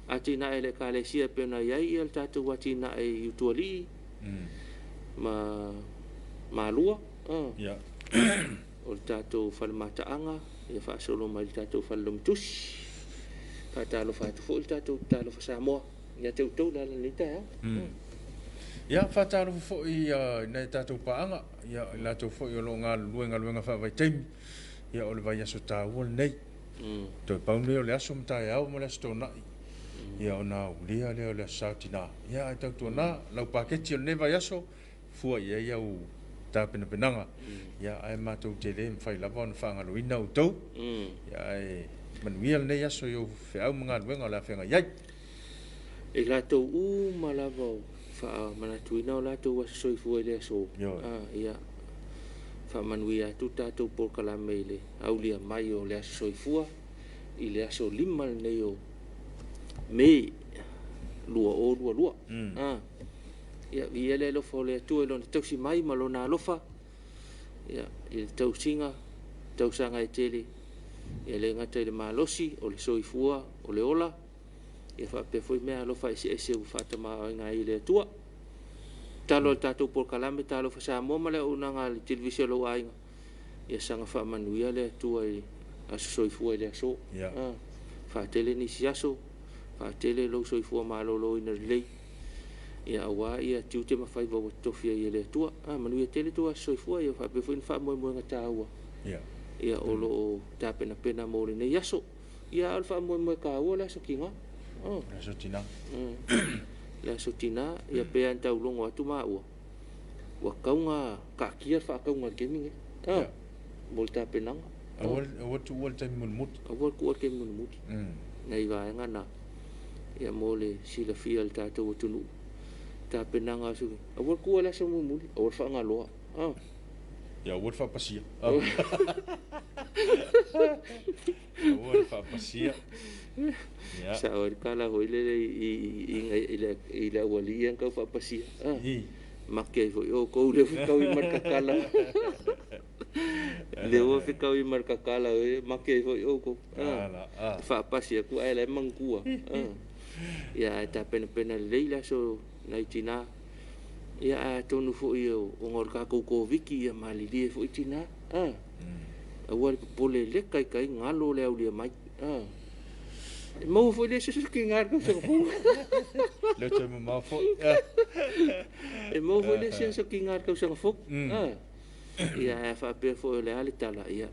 Atinae a le Ekalesia e pei ona i ai ia le tatou atinae i Utualii ma Malua. O le tatou fale mataaga, ia faasolo mai i le tatou fale lomitusi. Faatalofa atu foi le tatou Talofa Samoa ia te outou le ala i lenei taeao. Ia, faatalofa foi i nai a tatou paaga, ia, i latou foi o lo o galulue i galuega faavaitaimi, ia, o le vaiaso taua lenei. Toe pau lenei o le aso ma taeao ma le aso Toonai, ia, ona aulia lea o le Aso Sa o Tina. Ia, ae tautuana lau paketi o lenei vaiaso, fua i ai au tapenapenaga, ia, ae matou te le mafai lava ona faagaloina outou. Ia, ae manuia lenei aso i ou feau ma galuega o le a feagai ai. E latou uma lava o faamanatuina o latou aso soifua i le aso. Ia, faamanuia atu tatou polokalame i le aulia mai o le aso soifua i le aso 5 lenei o Me 2022. Ia, viia le alofa o le Atua i lona tausi mai ma lona alofa, ia, i le tausiga, tausaga e tele, ia le gata i le malosi, o le soifua, o le ola, ia faapea foi mea alofa eseese ua faatamaoaiga ai e le Atua. Tatalo a le tatou polokalame Talofa Samoa ma le auaunaga a le Televise o lou aiga, ia saga faamanuia le Atua i aso soifua i le aso. Faatele nisi aso, faatele lou soifua maloloina lelei. Ia aua ia tiute ma faiva ua totofi ai e le Atua. A manuia tele tou aso soifua, ia faapea foi ni faamoemoega taua Ia. Ia o lo o tapenapena mo lenei aso. Ia a o le faamoemoe taua le aso tina. Oh. Le aso tina. Le aso tina, ia pe a na taulogo atu maua, ua tatau ona taatia le faatauga i le taimi lenei. Ia. Mo le tapenaga. Aua aua le tuua le taimi mulimuli. Aua le tuua le taimi mulimuli. Nai vaega na, ia mo le silafia e le tatou atunuu, tapenaga aso, aua le tuua le aso mulimuli, aua le faagaloa. Ia aua le faapasia. Aua le faapasia. Ia. Sao ai le tala foi lele i le aualii ia na tau faapasia. Make ai foi outou lea ua fetaui ma le tatala. Lea ua fetaui ma le tatala, make ai foi outou. Faapasi atu ae la e manatua. Ia ae tapenapena lelei le aso nai tina. Ia ae atonu foi ona o le tatou Koviti ia malilie foi tina. Aua le popole le taitai galo le aulia mai. E maua foi le isi aso tina i le tausaga fou. Le toe mamao foi. E maua foi le isi aso tina i le tausaga fou. Ia ae a faapea foi o le a le tala, ia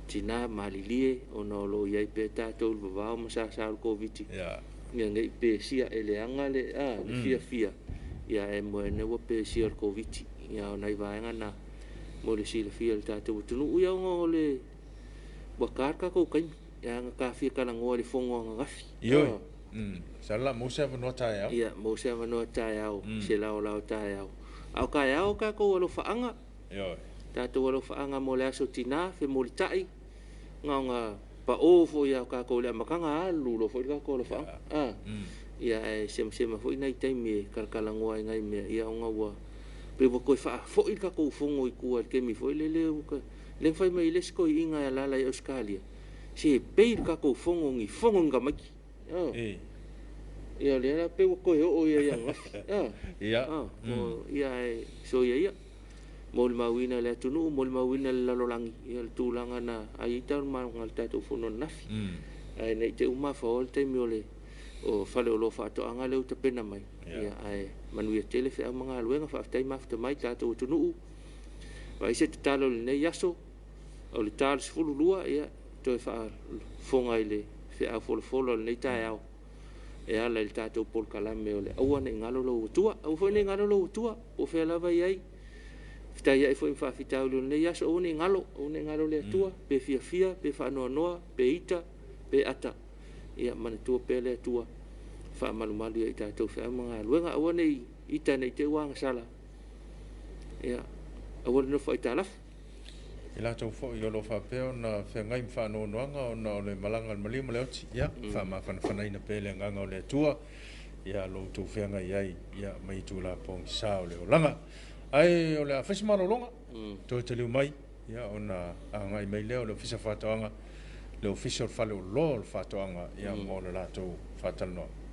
tina malilie ona o lo o i ai pea tatou i le vavao ma sasa o le Koviti. Ia ne i pesia e leaga le le fiafia, ia ae moe ane ua pesia o le Koviti. Ia o nai vaega na mo le silafia e le tatou atunuu, ia ona o le ua ta le tatou taimi, ia na ta fia talanoa i le fono ananafi. Ioe. Sa la maua se avanoa taeao. Ia, maua se avanoa taeao, se laolao taeao. A o taeao o tatou alofaaga. Ioe. Tatou alofaaga mo le aso tina, femulitai, na ona pao foi a tatou i le amataga, alu loa foi le tatou alofaaga. Ia ae semasema foi nai taimi e talatalanoa ai nai mea, ia ona ua pei ua toe faafoi le tatou fono i tua i le taimi foi lele ua le mafai mai le isi toeaiina e alaala i Ausetalia, se pei le tatou fono ni fono ni tamaiti. Ia lea la pei ua toe oo ia i ananafi. Ia. Ia ae soia ia. Molimauina e le atunuu, molimauina e le lalolagi, ia le tulaga na ai ai taualumaga o le tatou fono ananafi. Ae ne i te i ua mafaoa le taimi o le o faleoloa faatoaga lea ua tapena mai. Ia ae manuia tele feau ma galuega, faafetai mafuta mai tatou atunuu. Vaai se tatalo i lenei aso, o le ta o le 12, ia toe faafofoga i le feau folafola o lenei taeao e ala i le tatou polokalame o le aua ne i galo lou Atua. Aua foi ne i galo lou Atua, po o fea lava i ai. Fetaiai foi ma faafitauli o lenei aso, aua ne i galo, aua ne i galo le Atua, pe fiafia, pe faanoanoa, pe ita, pe ata. Ia manatua pea le Atua, faamalumalu ia i tatou feau ma galuega, aua ne i ita ne i te i ua agasala. Ia, aua le nofo aitalafu. I latou foi o lo o faapea ona feagai ma faanoanoaga ona o le malaga a le maliu ma le oti, ia, faamafanafanaina pea le agaga o le Atua, ia lo outou feagai ai, ia, ma itula pogisa o le olaga. Ae o le a fai se malologa, toe taliu mai, ia, ona agai mai lea o le Ofisa o Faatoaga, le Ofisa o le Faleoloa o le Faatoaga, ia, mo le latou faatalanoaga.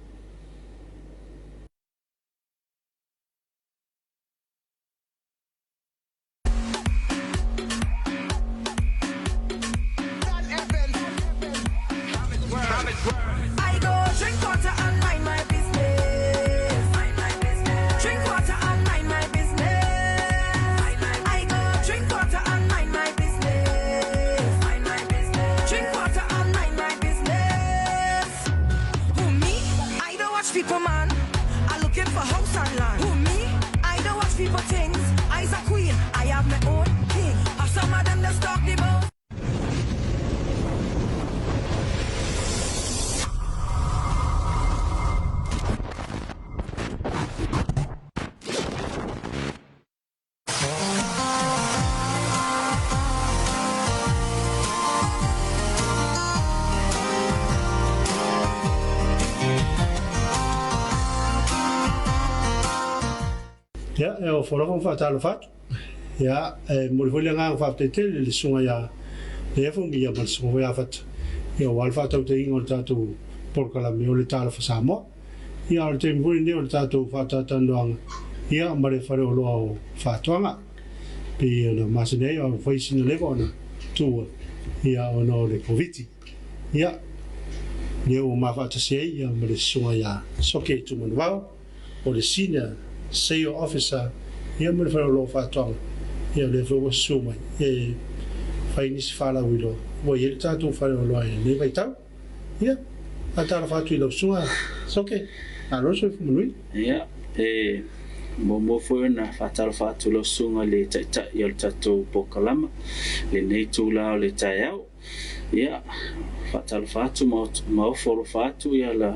I go drink water and mind my business. Drink water and mind my business. I go drink water and mind my business. Drink water and mind my business. Who me? I don't watch people, man. I looking for house and land. Who me? I don't watch people things. I's a queen. I have my own king. Have some of them that stalk the boat. Ia, e ofo alofa ma faatalofa atu. Ia, e momoli foi le agaga faafetai tele i le susuga ia Leafogi ia ma le susuga foi ia Fata, ia aua le faatautaiga o le tatou polokalame o le Talofa Samoa. Ia, o le taimi foi lenei o le tatou faatalatalanoaga ia ma le faleoloa o Faatoaga. Pei ona masani ai ua fai sina leva ona tuua ia ona o le Koviti. Ia, lea ua ma faatasi ai ia ma le susuga ia Soke Tumanuvao. o le Senior Sale Officer ia ma le Faleoloa o Faatoaga, ia o lea foi ua susu mai e fai nisi faalauiloa ua i ai le tatou faleoloa i lenei vaitau. Ia, faatalofa atu i lau susuga Soke, malo le soifua manuia. Ia, e muamua foi ona faatalofa atu i lau susuga i le Taitai o le tatou polokalama i lenei itula o le taeao. Ia, faatalofa atu ma ma ofo alofa atu ia la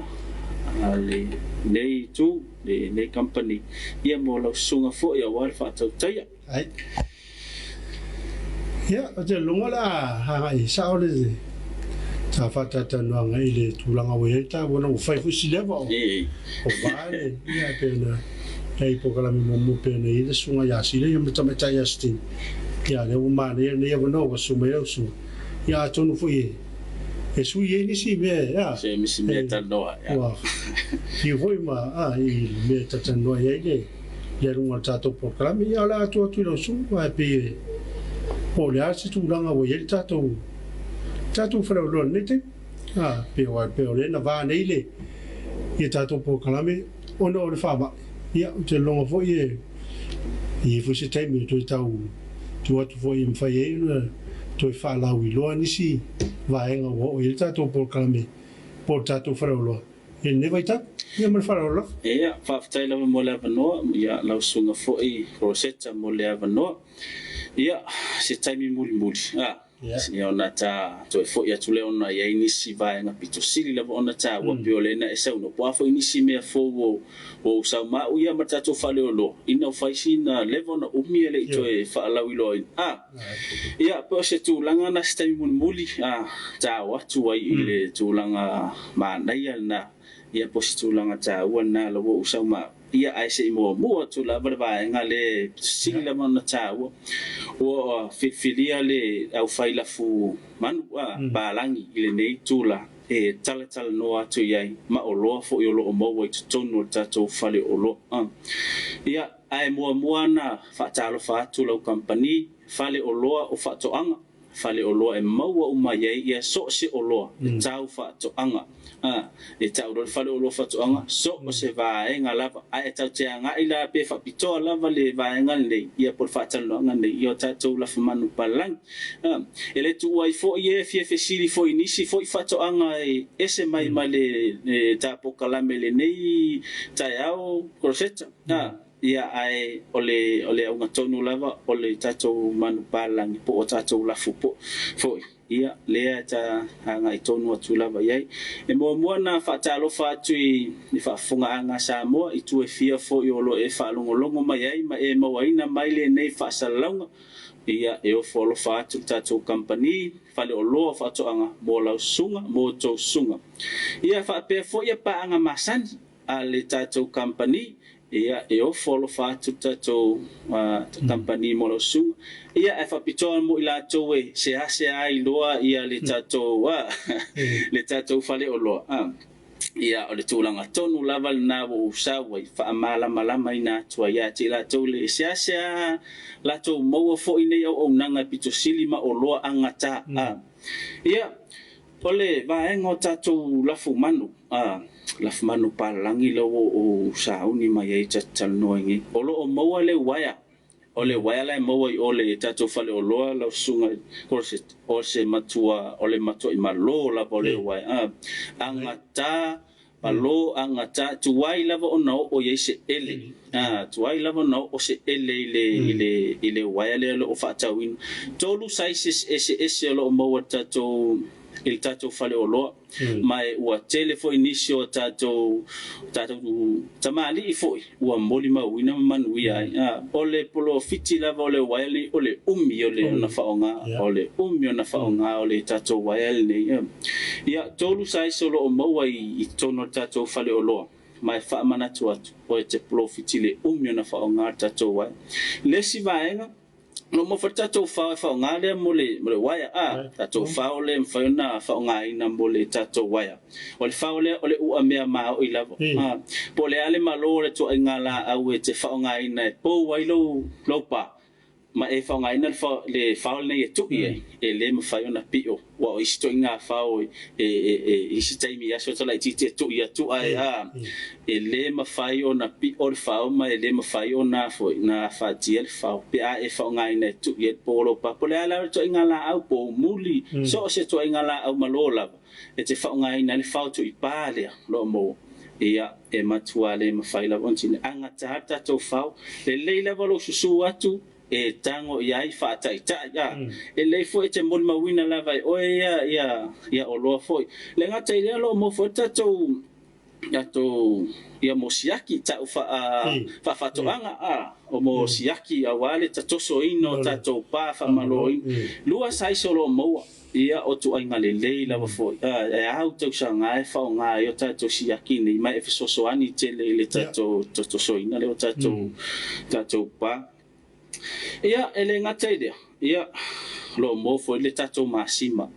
lenei itu, lenei kamupani, ia mo lau susuga foi aua le faatautaia. Ai. Ia, ou te lagona o le a agai sao le ta faatalatalanoaga i le tulaga ua i ai le taua ona ua fai foi si leva o o va le ia e pei ona i ai polokalame muamua e pei ona i ai le susuga ia Sila ia ma tamaitai ia Steve. Ia lea ua manaia lenei avanoa ua susu mai lau susuga. Ia atonu foi e e sui ai nisi mea e a Se nisi mea e talanoa ai. Ua fiu foi ma a i mea e talatalanoa i ai le le aluga o le tatou polokalame. Ia, o le a tuu atu i lau susuga, ae pei e po o le a se tulaga ua i ai le tatou tatou faleoloa i lenei taimi. A, pei o, pei o lea na va nei le ia tatou polokalame ona o le faamai. Ia, ou te lagona foi e i ai foi se taimi e toe tau tuu atu foi e mafai ai ona toe faalauiloa nisi vaega ua oo i ai le tatou polokalame po o le tatou faleoloa. I lenei vaitau, ia ma le faaaloalo lava. Ia, faafetai lava mo le avanoa, ia lau susuga foi Rosetta mo le avanoa. Ia, se taimi mulimuli, a, ia ona ta toe foi atu lea ona i ai nisi vaega pito sili lava ona taua pei o lea na e saunoa, po o a foi nisi mea fou ua ou sau ma au ia ma le tatou faleoloa, ina ua fai sina leva ona umi e le i toe faalauiloaina. A. Ia, pe o se tulaga na se taimi mulimuli a tao atu ai i le tulaga manaia lena, ia po o se tulaga taua lena la ua ou sau ma au. Ia, ae se i muamua atu lava le vaega lea e sili lava ona taua, ua filifilia le aufai lafu manu a palagi i lenei itula e talatalanoa atu i ai ma oloa foi o lo o maua i totonu o le tatou fale oloa. Ia, Ae muamua ona faatalofa atu lau kamupani, fale oloa o faatoaga, fale oloa e maua uma ai ai ia so o se oloa e tau faatoaga. A, e tau loa le fale oloa faatoaga, so o se vaega lava. Ae tatou te agai la pe faapitoa lava le vaega lenei, ia po o le faatalanoaga lenei i o tatou lafumanu palagi. A, e le tuua ai foi e fia fesili foi i nisi foi faatoaga e ese mai ma le ta polokalame i lenei taeao, Rosetta. A, ia, ae o le, o le auga tonu lava o le tatou manupapalagi po o tatou lafu po, foi, ia, lea e ta agai tonu atu lava i ai. E muamua ona faatalofa atu i le faafofogaaga a Samoa i itu e fia foi o lo o e faalogologo mai ai ma e mauaina mai lenei faasalalauga. Ia, e ofo alofa atu le tatou kamupani faleoloa o faatoaga mo lau susuga, mo tou susuga. Ia, faapea foi ia paaga masani. a le tatou kamupani, ia, e ofo alofa atu le tatou kamupani mo lau susuga, ia, ae faapitoa mo i latou e seasea iloa ia le tatou, le tatou faleoloa. Ia, o le tulaga tonu lava lena ua ou sau ai, faamalamalamaina atu ai ia te i latou le seasea latou maua foi nei auaunaga e pito sili ma oloa agata. Ia, o le vaega o tatou lafumanu, A lafumanu palalagi la ua ou sauni mai ai ta te talanoa ai nei. O lo o maua le uaea. O le uaea la e maua i o le tatou faleoloa lau susuga i Corset, o se matua, o le matuai malo lava o le uaea. A agata, malo agata, tuai lava ona oo i ai se ele. A tuai lava ona oo se ele i le, i le, i le uaea lea o lo o faatauina. Tolu sizes eseese o lo o maua i le tatou, i le tatou faleoloa. Ma e ua tele foi nisi o tatou tatou tamalii foi ua molimauina ma manuia ai. O le polofiti lava o le uaea lenei, o le umi o le ona faaaoga, o le umi ona faaaoga o le tatou uaea lenei. Ia, tolu size o lo o maua i totonu o le tatou faleoloa, ma e faamanatu atu, o e te polofiti i le umi ona faaaoga o le tatou uaea. Le isi vaega, No mo foi le tatou fao e faaaoga lea mo le mo le uaea a tatou fao lea e mafai ona faaaogaina mo le tatou uaea. O le fao lea o le uamea maoi lava a po o le a le malo o le ituaiga laau e te faaaogaina e pou ai lou lou pa. Ma e faaaogaina le fao lenei e tui ai, e le mafai ona pio, aua o isi ituaiga fao e i isi taimi i aso laitiiti e tui atu ae a, e le mafai ona pio le fao ma e le mafai ona foi na afatia le fao pe a e faaaogaina e tui ai le po o lou pa. Po o le a lava le ituaiga laau, poumuli, so o se ituaiga laau malo lava e te faaaogaina ai le fao tuipā lea o lo o maua, ia, e matua le mafai lava ona tino. Agata le tatou fao, lelei lava lou susu atu e tago i ai faataitai, a, e lelei foi e te molimauina lava e oe ia, ia, ia oloa foi. Le gata i lea o lo o maua foi le tatou, tatou, ia mo siaki, tau faa, faafaatoaga, a, o mo siaki aua le tatosoina o tatou pa faamaloina. Lua size o lo o maua. Ia, o ituaiga lelei lava foi, e au tausaga e faaaoga ai o tatou siaki nei, ma e fesoasoani tele i le tatou tosoina lea o tatou, tatou pa. Ia, e le gata i lea, ia, o lo o maua foi le tatou masima,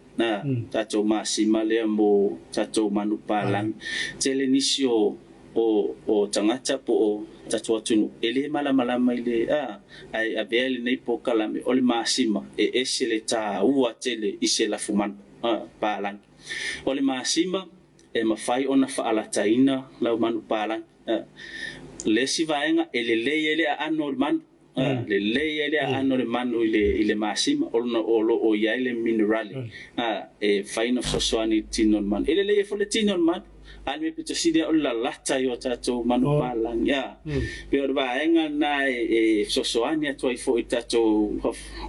tatou masima lea mo tatou manupapalagi. Tele nisi o o, o tagata po o tatou atunuu e le malamalama i le a, ae avea lenei polokalame o le masima e ese le taua tele i se lafumanu a, palagi. O le masima e mafai ona faalataina lau manu palagi. A, le isi vaega e lelei ai le aano o le manu, a, lelei ai le aano o le manu i le, i le masima ona o lo o i ai le minerale, a, e fai ona fesoasoani i le tino o le manu. E lelei ai foi le tino o le manu, a o le mea pito sili o le lalata i o tatou manupapalagi, a. Pei o le vaega lena e fesoasoani atu ai foi i le tatou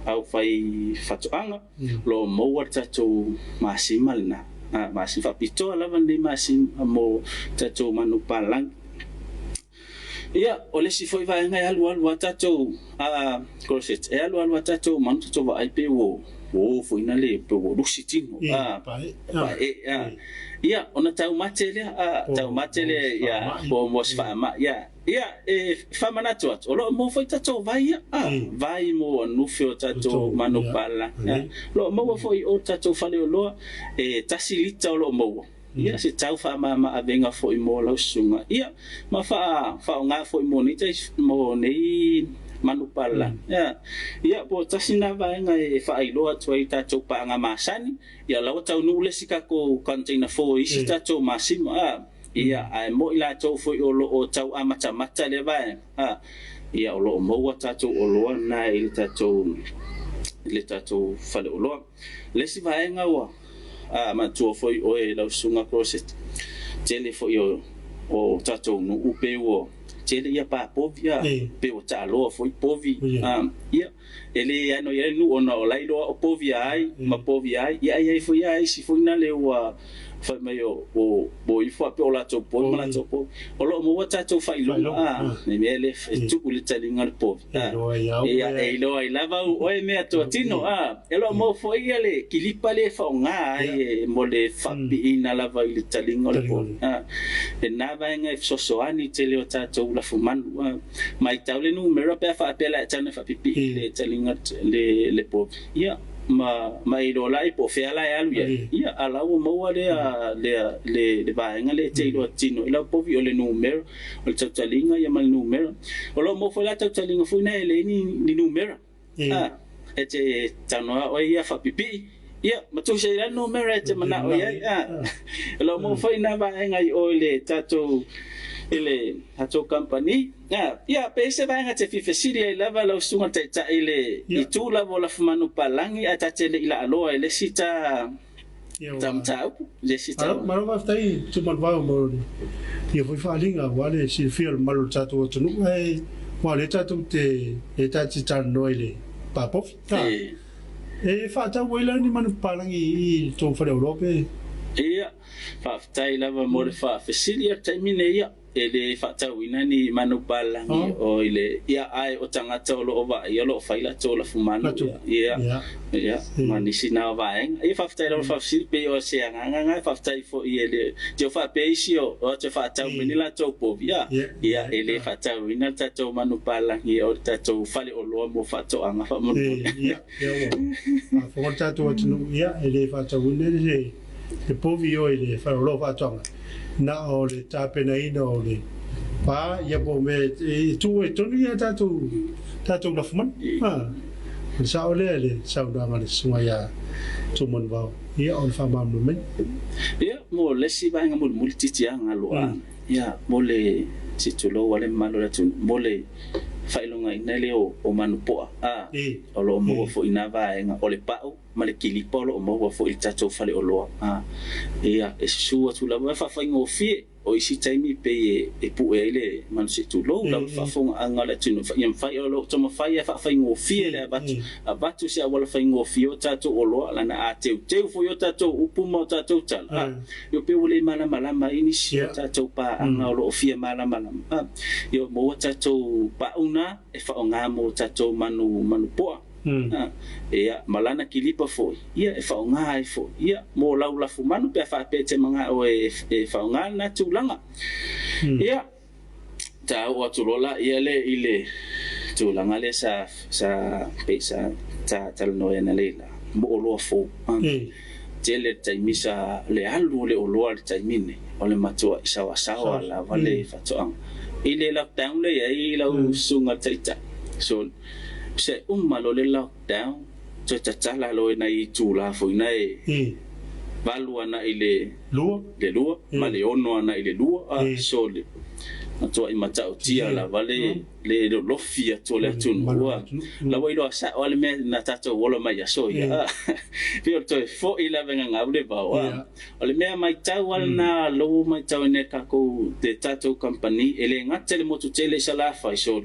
aufaifaatoaga, o lo o maua le tatou masima lena, a, masima faapitoa lava lenei masima mo tatou manupapalagi. Ia, o le isi foi vaega e alualu lava tatou crochet, e alualu lava tatou manu tatou vaai pe ua o foi na le, pe ua lusi tino, pae, ia, ona taumate lea, taumate lea, ia, po o se faamai, ia, ia, e faamanatu atu, o lo o maua foi tatou vai ia, vai mo anufe o tatou manupapalagi, o lo o maua foi i o tatou faleoloa, e 1 lita o lo o maua. Ia, se tau faamama avega foi mo lau susuga, ia, ma faa, faaaoga foi mo nei tais, mo nei manupapalagi. Ia, ia, po o tasi na vaega e faailoa atu ai i tatou paaga masani, ia la ua taunuu le isi tatou container fou i isi tatou masima, a, ia, ae mo i latou foi o lo o tau amatamata lea vaega, a, ia, o lo o maua tatou oloa na i le tatou, i le tatou faleoloa. Le isi vaega ua manatua foi oe lau susuga Crosset, tele foi o o tatou nuu pei ua tele ia pa povi a, pei ua taaloa foi povi a, ia e le ano i ai le nuu ona o la e iloa o povi a ai ma povi a ai, ia ae i ai foi a isi foi na le ua fai mai o o ifo a pei o latou povi ma latou povi. O lo o maua tatou faailoga a, le mea lea e tuu le taliga o le povi. Ia, e iloa ai lava au oe mea tuatino, a, e lo o maua foi ia le kilipa lea e faaaoga ai e mo le faapipiina lava i le taliga o le povi. A, lena vaega e fesoasoani i tele o tatou lafumanu, a, matau le numera pe a faapea la e tau ina faapipii i le taliga le le povi. Ia, ma ma e iloa laʻi po o fea la e alu i ai. Ia, a la ua maua lea lea le le vaega lea e te iloa tino i lau povi o le numera. O le tautaliga ia ma le numera. O lo o maua foi la tautaliga foi na e leai ni, ni numera. A, e te talanoa oe ia faapipii, ia, ma tusi ai la le numera e te manao i ai. A, o lo o maua foi na vaega i o i le tatou, i le tatou kamupani. A, ia, pe i se vaega e te fia fesili ai lava lau susuga i le Taitai i le itu lava o Lafumanu-Palangi ae ta te le i laaloa i le isi ta, Ta mataupu, le isi tau. Malo faafetai Tumanuvao mo le ia foi faaaliga aua le silafia o le mamalu o le tatou atunuu ae aua o lea tatou te lea tatou te talanoa i le papofi. E faatau ai la ni manu papalagi i le tou faleoloa pe? Ia, faafetai lava mo le faafesili. Ia, o le taimi nei, ia, E le faatauina ni manupapalagi o i le ia ae o tagata o lo o vaaia o lo o fai latou lafumanu ia ia ma nisi na o vaega. Ia faafetai lava faafesili pei o se agaga na faafetai foi e le te o faapea isi o o atu e faatau mai ni latou povi ia ia e le faatauina le tatou manupapalagi o le tatou faleoloa mo faatoaga faamolemole. Ia ia ua faafofoga le tatou atunuu ia e le faatauina le le povi o i le faleoloa faatoaga na o le tapenaina o le pa ia po o mea e tuu ai tonu ia tatou tatou lafumanu. O le sao lea i le saunoaga a le Susuga ia Tumanuvao, ia o le faamalamalamaina. Ia, mo le isi vaega mulimuli titi a galo a, ia, mo le se tulou a le mamalu o le atunuu, mo le faailogaina lea o manu poa a, o lo o maua foi i na vaega o le pau ma le kilipa o lo o maua foi i le tatou faleoloa a. Ia, e susu atu lava e faafaigofie. O isi taimi pei e pue ai le manu se tulou lava faafofogaaga a le atunuu ia mafai o lo o taumafai e faafaigofie le avatu avatu se auala faigofie o tatou oloa lana a teuteu foi o tatou upu ma o tatou tala a io pei ua le malamalama ai nisi o tatou paaga o lo o fia malamalama a io maua tatou pauna e faaaoga mo tatou manu manu poa. Ia, ma lana kilipa foi, ia, e faaaoga ai foi, ia, mo lau lafumanu pe a faapea e te manao e faaaoga lena tulaga. Ia, ta oo atu loa laia lea i le tulaga lea sa, sa, pei sa ta talanoa ai analeila, mo oloa fou. Tele le taimi sa, le alu o le oloa i le taimi lenei, o le matuai saoasaoa lava le faatoaga. I le lockdown lea e i ai lau susuga i le Taitai, so, Se uma loa le lockdown toe tatala loa i nai itula foi na e 8 ana i le 2 ma le 6 ana i le 2 so le matuai matautia lava le le lolofi atu o le atunuu a la ua iloa sao a le mea na tatou ola mai i aso ia pei o le toe foi lava e gagau le vao a o le mea maitau a lena lou maitau ina e takou le tatou kamupani e le gata i le motu tele i Salafai so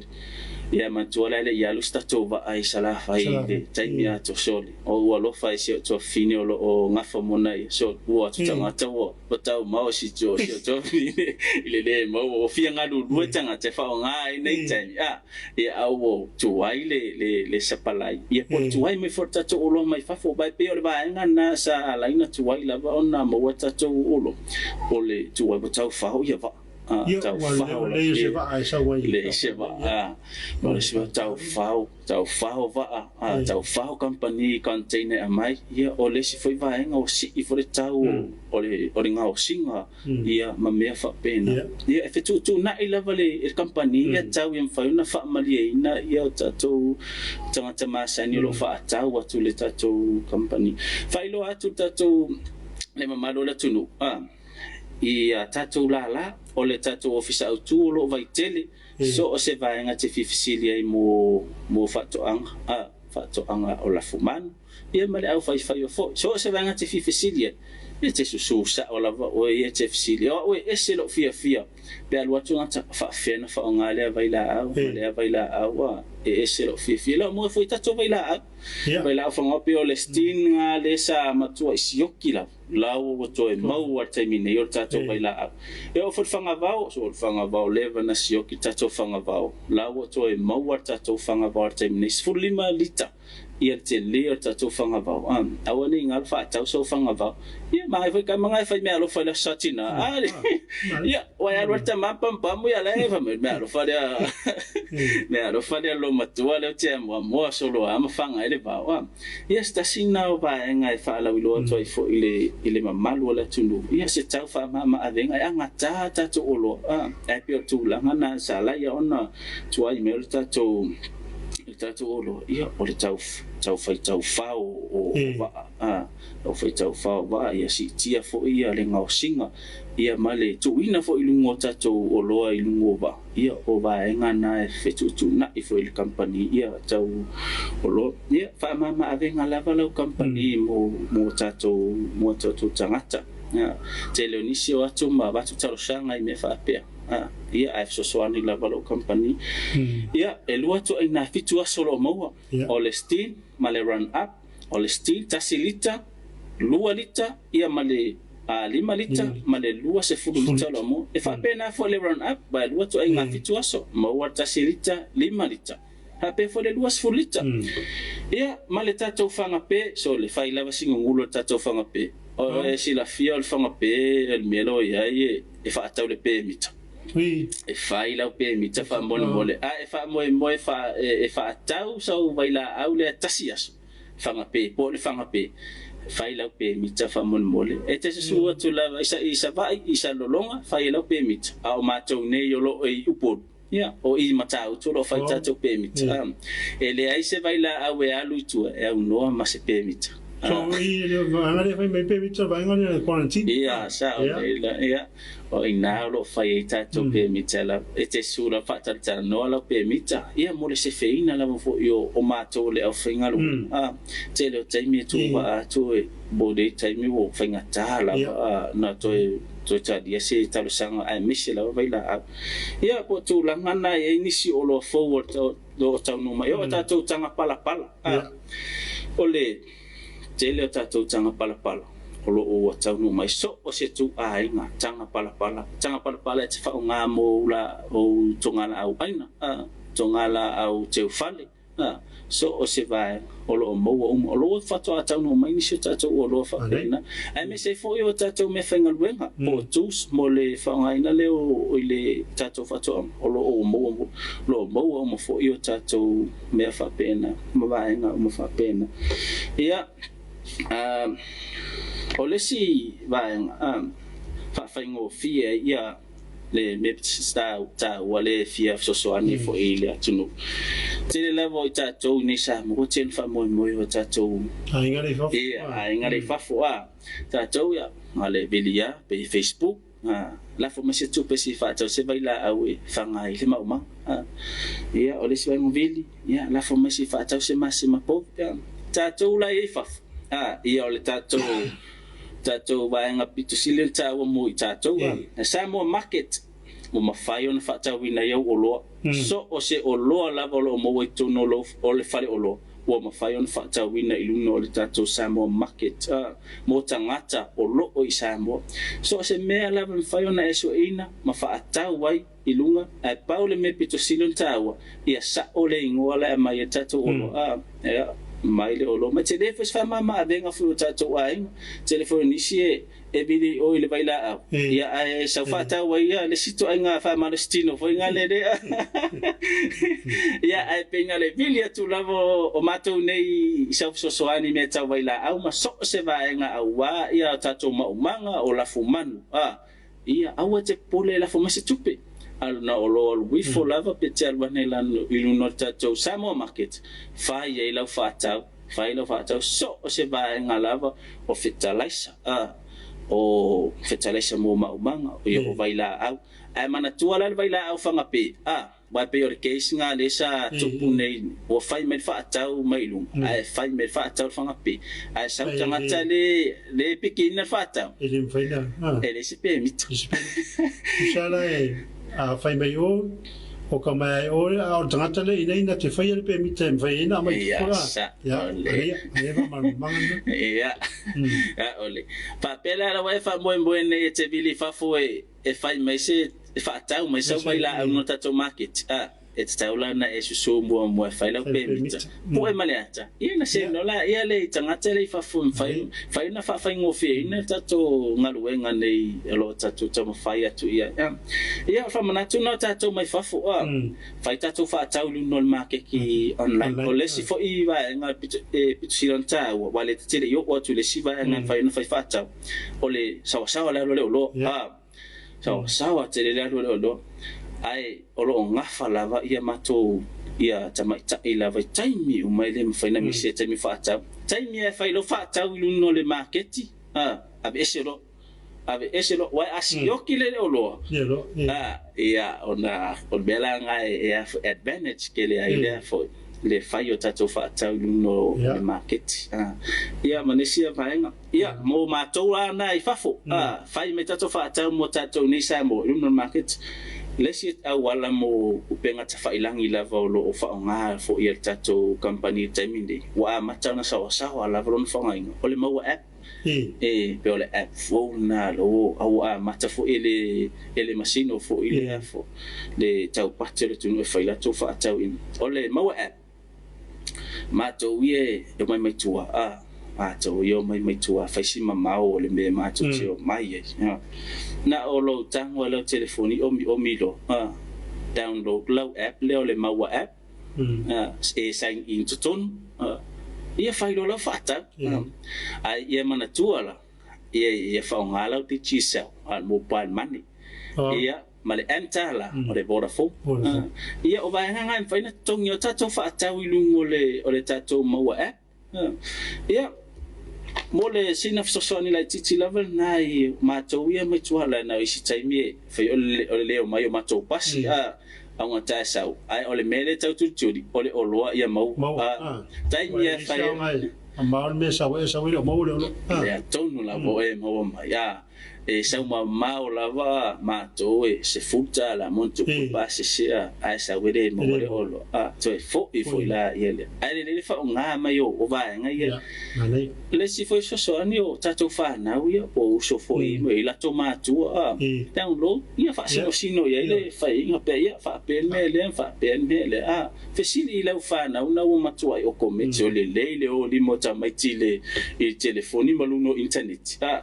Ia manatua la e le i alu se tatou vaa i Salafai i le taimi atoa sole. O ua alofa ai si ou tuafafine o lo o gafa mona ia sole. Ua atu tagata ua tau mao si o si ou tuafafine i le le maua. Ua fia galulue tagata e faaaoga ai nei taimi a ia a ua tuai le le le sapalai. Ia po o le tuai mai foi o le tatou oloa mai fafo. Aua e pei o le vaega lena sa ala ai ona tuai lava ona maua tatou oloa o le tuai ua tau fao ia vaa. Ia, ua lelei o se vaa e sau ai. Leai se vaa. O le isi tau fao, tau fao vaa, tau fao kamupani container e aumai. Ia, o le isi foi vaega ua sii foi le tau o le o le gaosiga ia ma mea faapena. Ia, e fetuutuunai lava le kamupani ia tau ia mafai ona faamalieina ia o tatou tagata masani o lo o faatau atu i le tatou kamupani. Faailoa atu le tatou le mamalu o le atunuu. I a tatou lala, o le tatou Ofisa Autu o lo o Vaitele, so o se vaega te fifisili ai mo mo faatoaga, a, faatoaga o lafumanu, ia ma le aufaifaiva foi. So o se vaega te fifisili ai, ia te susu sao lava oe ia te fesili, o au e ese lou fiafia, pe alu atu gata, faafefea ona faaaoga lea vailaau ma lea vailaau, a, e ese lou fiafia. Lau moe foi tatou vailaau, vailaau fagao pei o le steam ga le sa matua i sioki lava. La ua toe maua i le taimi nei o le tatou vailaau. E oo foi i le fagavao, so o le fagavao leva na sioki le tatou fagavao, la ua toe maua le tatou fagavao i le taimi nei, 15 lita ia le tele o le tatou fagavao. A, aua ne i galo faatau sou fagavao. Ia, magai foi ka magai fai meaalofa i le Aso Sa Tina. A, ia, ua e alu ai le tama pamupamu ia la e fai mai, meaalofa lea, meaalofa lea lo matua lea ou te amoamoa solo a ma faga ai le vao. A. Ia se tasi lena o vaega e faalauiloa atu ai foi i le i le mamalu o le atunuu, ia se tau faamama-avega e agatā tatou oloa, a, ae pei o le tulaga lena sa ala ai ona tuai mai o le tatou le tatou oloa, ia o le tau tau faitau fao o vaa, a, tau faitau fao o vaa, ia siitia foi ia le gaosiga, ia ma le tuuina foi i luga o tatou oloa i luga o vaa. Ia, o vaega na e fetuutuunai foi i le kamupani, ia, tau oloa. Ia, faamama-avega lava lau kamupani mo, mo tatou, mo tatou tagata. Ia, tele o nisi o atu ma avatu talosaga i mea faapea. A, ia, ae fesoasoani lava lou kamupani. Ia, e lua ituaiga 7 aso o lo o maua, o le steam ma le run up. O le steam, 1 lita, 2 lita, ia ma le 5 lita ma le 20 lita o lo o maua. E faapena foi le round up, aua e lua ituaiga 7 aso, maua le 1 lita, 5 lita. Faapea foi le 20 lita. Ia, ma le tatou fagape, so le fai lava si gugulu o le tatou fagape. O e silafia o le fagape, o le mea lea o i ai e faatau le pemita. E fai lau pemita faamolemole, a e faamoemoe e faatau sau vailaau lea tasi aso. Fagape, po o le Fagape, fai lau pemita faamolemole. E te susu atu lava i Savaii, i Salelologa, fai ai lau pemita, a o matou nei o lo o i Upolu, Ia, o i Matautu o lo o fai tatou pemita. E leai se vailaau e alu i tua e aunoa ma se pemita. So, i le vaega lea e fai mai pemita, vaega lea o le quarantine. Ia, sao nei la. Ia, o i ina o lo o fai ai tatou pemita lava. E te susu lava faatalatalanoa lau pemita, ia mo le sefeina lava foi o matou o le aufaigaluega. Tele o taimi e tuuvaa atu e mo nei taimi ua faigata lava ona toe toe talia se talosaga aemaise lava vailaau. Ia, po o tulaga na e i ai nisi oloa fou o lo o taunuu mai. E oo tatou taga palapala. O le tele o tatou taga palapala o lo o ua taunuu mai so o se ituaiga taga palapala. Taga palapala e te faaaoga mo ou togalaau aina, togalaau teufale. Ā, so o se vaega o lo o maua uma, o lo o faatoa taunuu mai nisi o tatou oloa faapena, aemaise ai foi o tatou meafaigaluega po o tools mo le faaaogaina lea o i le tatou faatoaga, o lo o maua, o lo o maua uma foi o tatou mea faapena ma vaega uma faapena. Ia, ā, o le isi vaega, ā, faafaigofie ai ia le mea taua lea e fia fesoasoani foi i le atunuu. Tele lava o i tatou i nei Samoa ua tele faamoemoe o tatou aiga le i fafo. Ia, aiga le i fafo a tatou ia na le vili a pe i Facebook a lafo mai se tupe se i faatau se vailaau e faga ai le maumaga a. Ia o le isi vaega vili ia lafo mai se i faatau se masima povi a. Tatou la i fafo a ia o le tatou tatou vaega pito sili ona taua mo i tatou a Samoa Market ua mafai ona faatauina ai au oloa. So o se oloa lava o lo o maua i totonu o lou o le fale oloa ua mafai ona faatauina i luga o le tatou Samoa Market a mo tagata o lo o i Samoa. So o se mea lava e mafai ona e sueina ma faatau ai i luga ae pau le mea pito sili ona taua ia sao le igoa la e aumai ai tatou oloa a ia mai le oloa mai tele foi se faamama-avega foi o tatou aiga tele foi o nisi e e vili i o i le vailaau ia ae sau faatau ai ia le isi ituaiga faamalositino foi na le lea ia ae pei na le vili atu lava o matou nei i sau fesoasoani i mea tau vailaau ma so o se vaega aua ia tatou maumaga o lafumanu a Ia, aua e te popole e lafo mai se tupe. Alu na o lo alu ifo lava pe te alu ane i luna o le tatou Samoa Market, fai ai lau faatau, fai lau faatau so o se vaega lava o fetalaisa, a, o fetalaisa mo maumaga, ia o vailaau. Ae manatua la le vailaau fagape, a. Aua e pei o le case na lea sa tupu nei, ua fai mai le faatau mai i luga, ae fai mai le faatau le fagape, ae sau tagata le le pikiina le faatau, E le mafai na. E leai se pemita. Se pemita. Tusa la e a fai mai o, o ka mai ai oe, a o le tagata lea ina ina te faia le pemita e mafai ai ona aumai i fafo la. Ia, aleia, aleia faamalamalamaga lena. Ia, o le faapea la ua e faamoemoe nei e te vili i fafo e e fai mai se, e faatau mai sau vailaau no tatou maketi, a, e tatau la ona e susu muamua e fai lau pemita. Pue ma le ata, ia na seno la ia le i tagata le i fafo e mafai, mafai ona faafaigofieina le tatou galuega nei o lo o tatou taumafai atu i ai. A, ia o le faamanatu lena o tatou mai fafo, a, fai tatou faatau i luga o le maketi online. O le isi foi vaega e pito sili ona taua, aua o lea e te le i oo atu i le isi vaega e mafai ona fai faatau, o le saoasaoa le alu a le oloa, a, saoasaoa tele le alu a le oloa, ae o lo o gafa lava ia matou ia tamaitai lava i taimi uma e le mafai ona misi ai taimi faatau. Taimi lava e fai loa faatau i luga o le maketi, a, aveese loa, aveese loa, aua a sioki le oloa, a, ia, ona o le mea la lena e advantage tele ai lea foi le fai o tatou faatau i luga o le maketi, a, ia ma nisi vaega. Ia, mo matou la na i fafo, a, fai mai tatou faatau mo tatou nei Samoa i luga o le maketi. Le isi auala mo upega tafailagi lava o lo o faaaoga foi e le tatou kamupani i le taimi lenei, ua amata ona saoasaoa lava lona faaaogaina, o le Maua App. E pei o le app fou lena o lo o ua amata foi e le e le masino foi le le taupati o le atunuu e fai latou faatauina. O le Maua App, Matou ia e omai mai tua, a, matou ia omai mai tua, fai si mamao o le mea matou te omai ai. A, na o lou tago i lau telefoni omiomi loa, a, download lau app lea o le Maua app, a, e sign in totonu, a, ia fai loa lau faatau. A, ae ia manatua la, ia, ia faaaoga lau Digicel, a, mobile money. Ia. ma le M-Tala, o le Vodafone. Ia, o vaega na e mafai ona totogi ai tatou faatau i luga o le, o le tatou Maua App. Ia, mo le sina fesoasoani laitiiti lava lena i matou ia mai tua, na o isi taimi e fai o le le omai o matou pasi, a augata e sau, ae o le mea lea e tau tulituli, o le oloa ia maua. Taimi e fai ai. Ma o le mea e sau ai, e sau ai le o maua le oloa. Lea tonu lava oe e maua mai. A, e sau mamao lava matou e $10 ma ona tupu pasese a, ae sau e le maua le oloa. A, toe foi foi laia lea. Ae lelei le faaaoga mai o vaega ia. O le isi foi fesoasoani o tatou fanau ia po o uso foi i latou matua a, download ia faasinosino i ai le faiga pea ia faapea le mea lea ma faapea le mea lea. A, Fesili i lau fanau na ua matuai o komiti o lelei le o lima o tamaiti i le i telefoni ma luga o initaneti. A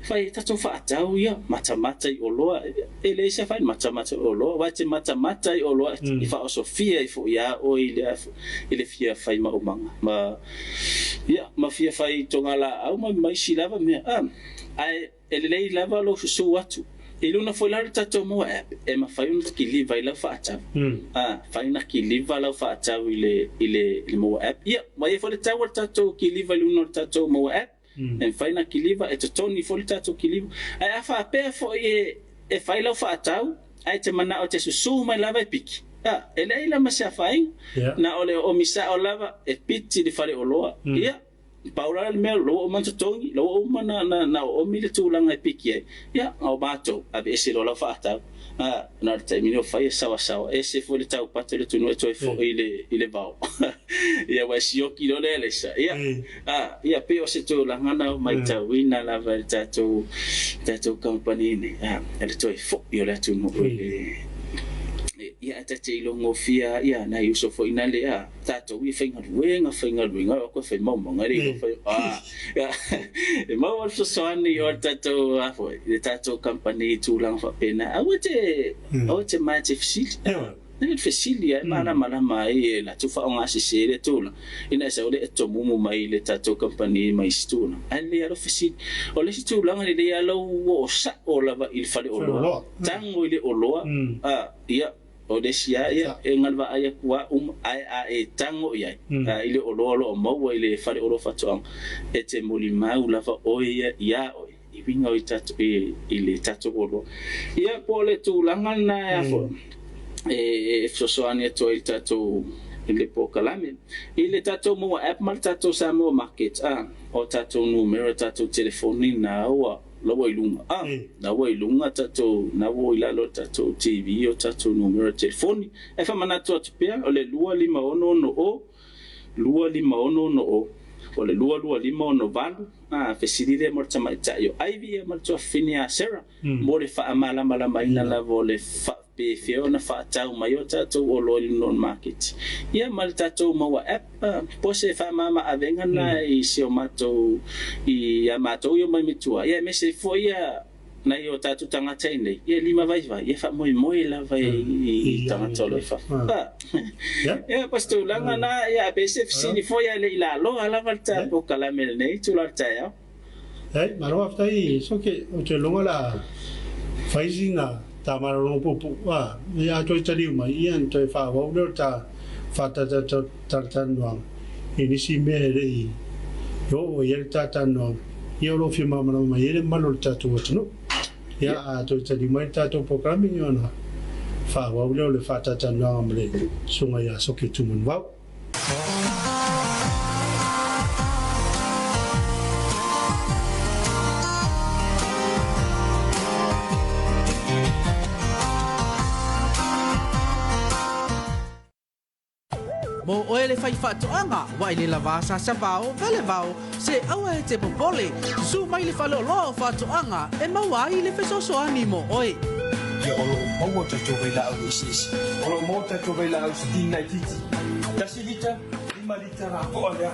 fai e tatou faatau ia matamata i oloa e leai se fai matamata i oloa aua e te matamata i oloa i faaosofia ai foi ia oe i le i le fia fai maumaga ma ia ma fia fai togalaau ma ma isi lava mea a ae E lelei lava lou susuu atu. I luna foi la o le tatou Moa App, e mafai ona kiliva ai lau faatau. A fai ona kiliva lau faatau i le i le i le Moa App, ia, ua i ai foi le tau o le tatou kiliva i luna o le tatou Moa App, e mafai ona kiliva, e totogi foi le tatou kiliva. Ae a faapea foi e e fai lau faatau ae e te manao e te susuu mai lava e piki, a, e leai la ma se afaina. Na o le oomi sao lava e piti i le faleoloa, ia, Pau la le mea, la ua uma ona totogi, la ua uma na oomi le tulaga e piki ai, ia, o matou, aveese loa lau faatau. A, na o le taimi lenei o fai e sawasawa, ese foi le taupata o le atunuu e toe foi i le vao. Ia, ua e sioki loa le alaisa. Ia, a, ia, pei o se tulaga na matauina lava e le tatou, tatou kamupani nei, a, le toe foi o le atunuu i le, ia, ae ta te iloa gofie lava, ia, nai uso foi na le, a, tatou ia faigaluega, faigaluega, o koe fai maumaga, e le iloa fai, a, e maua le fesoasoani o le tatou, a foi, le tatou kamupani i tulaga faapena. Aua te, aua te mae te fesili. E le fesili lava e malamalama ai e latou faaaogasese lea tulaga, ina e sau lea e tomumu mai i le tatou kamupani ma isi tulaga. Ae lelei lava lou fesili. O le isi tulaga, lelei lava lou oo sao lava i le faleoloa, tago i le oloa, a, ia, O le isi lava ia e galuvaai atu a uma, ae a e tago i ai i le oloa o lo o maua i le fale oloa faatoaga, e te molimau lava oe ia iā oe i uiga i tatou i le tatou oloa. Ia po o le tulaga lena e a foi e fesoasoani atu ai i le tatou i le polokalame. I le tatou Maua App ma le tatou Samoa Market, a, o tatou numera, tatou telefoni na ua La ua i luga, a, la ua i luga tatou, na ua i lalo o le tatou TV o tatou numera telefoni. Ae faamanatu atu pea, o le 25660, 25660, o le 22568, a, fesili lea mo le tamaitai o Ivy ia ma le tuafafine ia Sarah, mo le faamalamalamaina lava o le faapefea ona faatau mai o tatou oloa i luga o le maketi. Ia ma le tatou Maua App, Po se faamama-avega lena i si o matou, i a matou i omai mai tua, ia aemaise ai foi ia nai o tatou tagata i inei, ia limavaivai, ia faamoemoe lava i tagata o lo o i fafo. Ia, po o se tulaga lena, ia pe se fesili foi ae le i laloa lava le ta polokalame i lenei itula o le taeao. Ei, malo faafetai Soke, ou te iloga o le a fai sina ta malologa puupuu, a, ia a toe taliu mai, ia ona toe faaauau lea o le ta faatalatalanoaga i nisi mea e le i oo i ai le ta talanoaga, ia o lo o fia malamalama mai ai le mamalu o le tatou atunuu. Ia, a toe taliu mai le tatou polokalame, ia ona faaauau lea o le faatalatalanoaga ma le Susuga ia Soke Tumanuvao. Mo oe le faifaatoaga, ua i le lava sasa vao, vele vao, se aua e te popole. Susu mai le faleoloa o faatoaga e maua ai le fesoasoani mo oe. Ia o lo o maua tatou vailaau eseese. O lo o maua tatou vailaau steam laitiiti, 1 lita, 5 lita lapoa lea.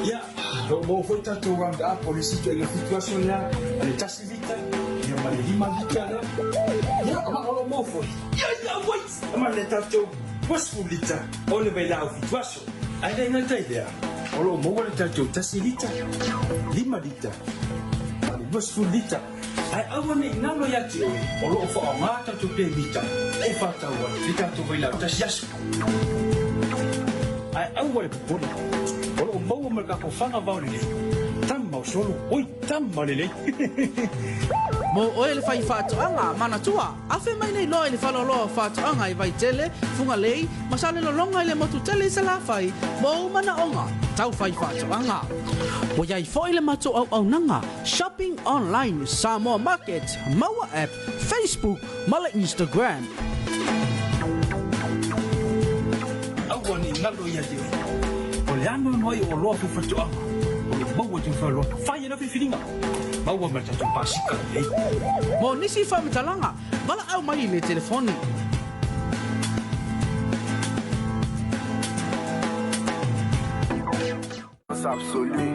Ia, o lo o maua foi tatou round up o le isi ituaiga 7 aso lea, a le 1 lita, ia ma le 5 lita lea. Ia, ma o lo o maua foi, ia, ia, wait! Ma le tatou 20 lita o le vailaau 7 aso. Ae le gata i lea, o lo o maua le tatou 1 lita, 5 lita, ma le 20 lita. Ae aua ne i galo ia te oe, o lo o faaaoga tatou pemita e faatau ai le tatou vailaau tasi aso. Ae aua le popole, o lo o maua ma le tatou faga vao lelei, tama o solo, oi tama lelei! Mo oe le fai faatoaga, manatua, afe mai nei loa i le faleoloa o faatoaga i Vaitele, Fugalei, ma Salelologa i le motu tele i Salafai mo ou manaoga tau fai faatoaga. Ua i ai foi le matou auaunaga Shopping Online Samoa Market, Maua App, Facebook ma le Instagram. Aua ne i galo ia te oe, o le anoano ai o oloa faufatoaga o lo o maua i tau faleoloa. Fai e lau filifiliga, maua ma le tatou pasika lelei. Mo nisi faamatalaga, valaau mai i le telefoni.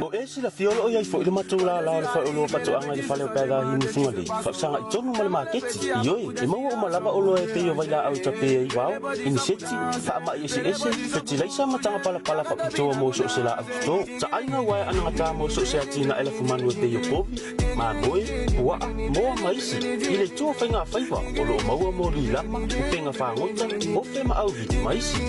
O e silafia o lo o i ai foi le matou lālā o le faleoloa faatoaga i le fale o Paedahi ma Fugalei, faafesagai tonu ma le maketi. Ioe, e maua uma lava oloa e pei o vailaau e tape ai vao, iniseti, faamai eseese, fetilaisa ma taga palapala faapitoa mo so o se laau toto. Taaiga uaea anagata mo so o se atinae lafumanu e pei o povi, mamoe, puaa, moa ma isi. I le itu o faigafaiva, o lo o maua mo lilama, upega fagota, ofe ma auvi, ma isi.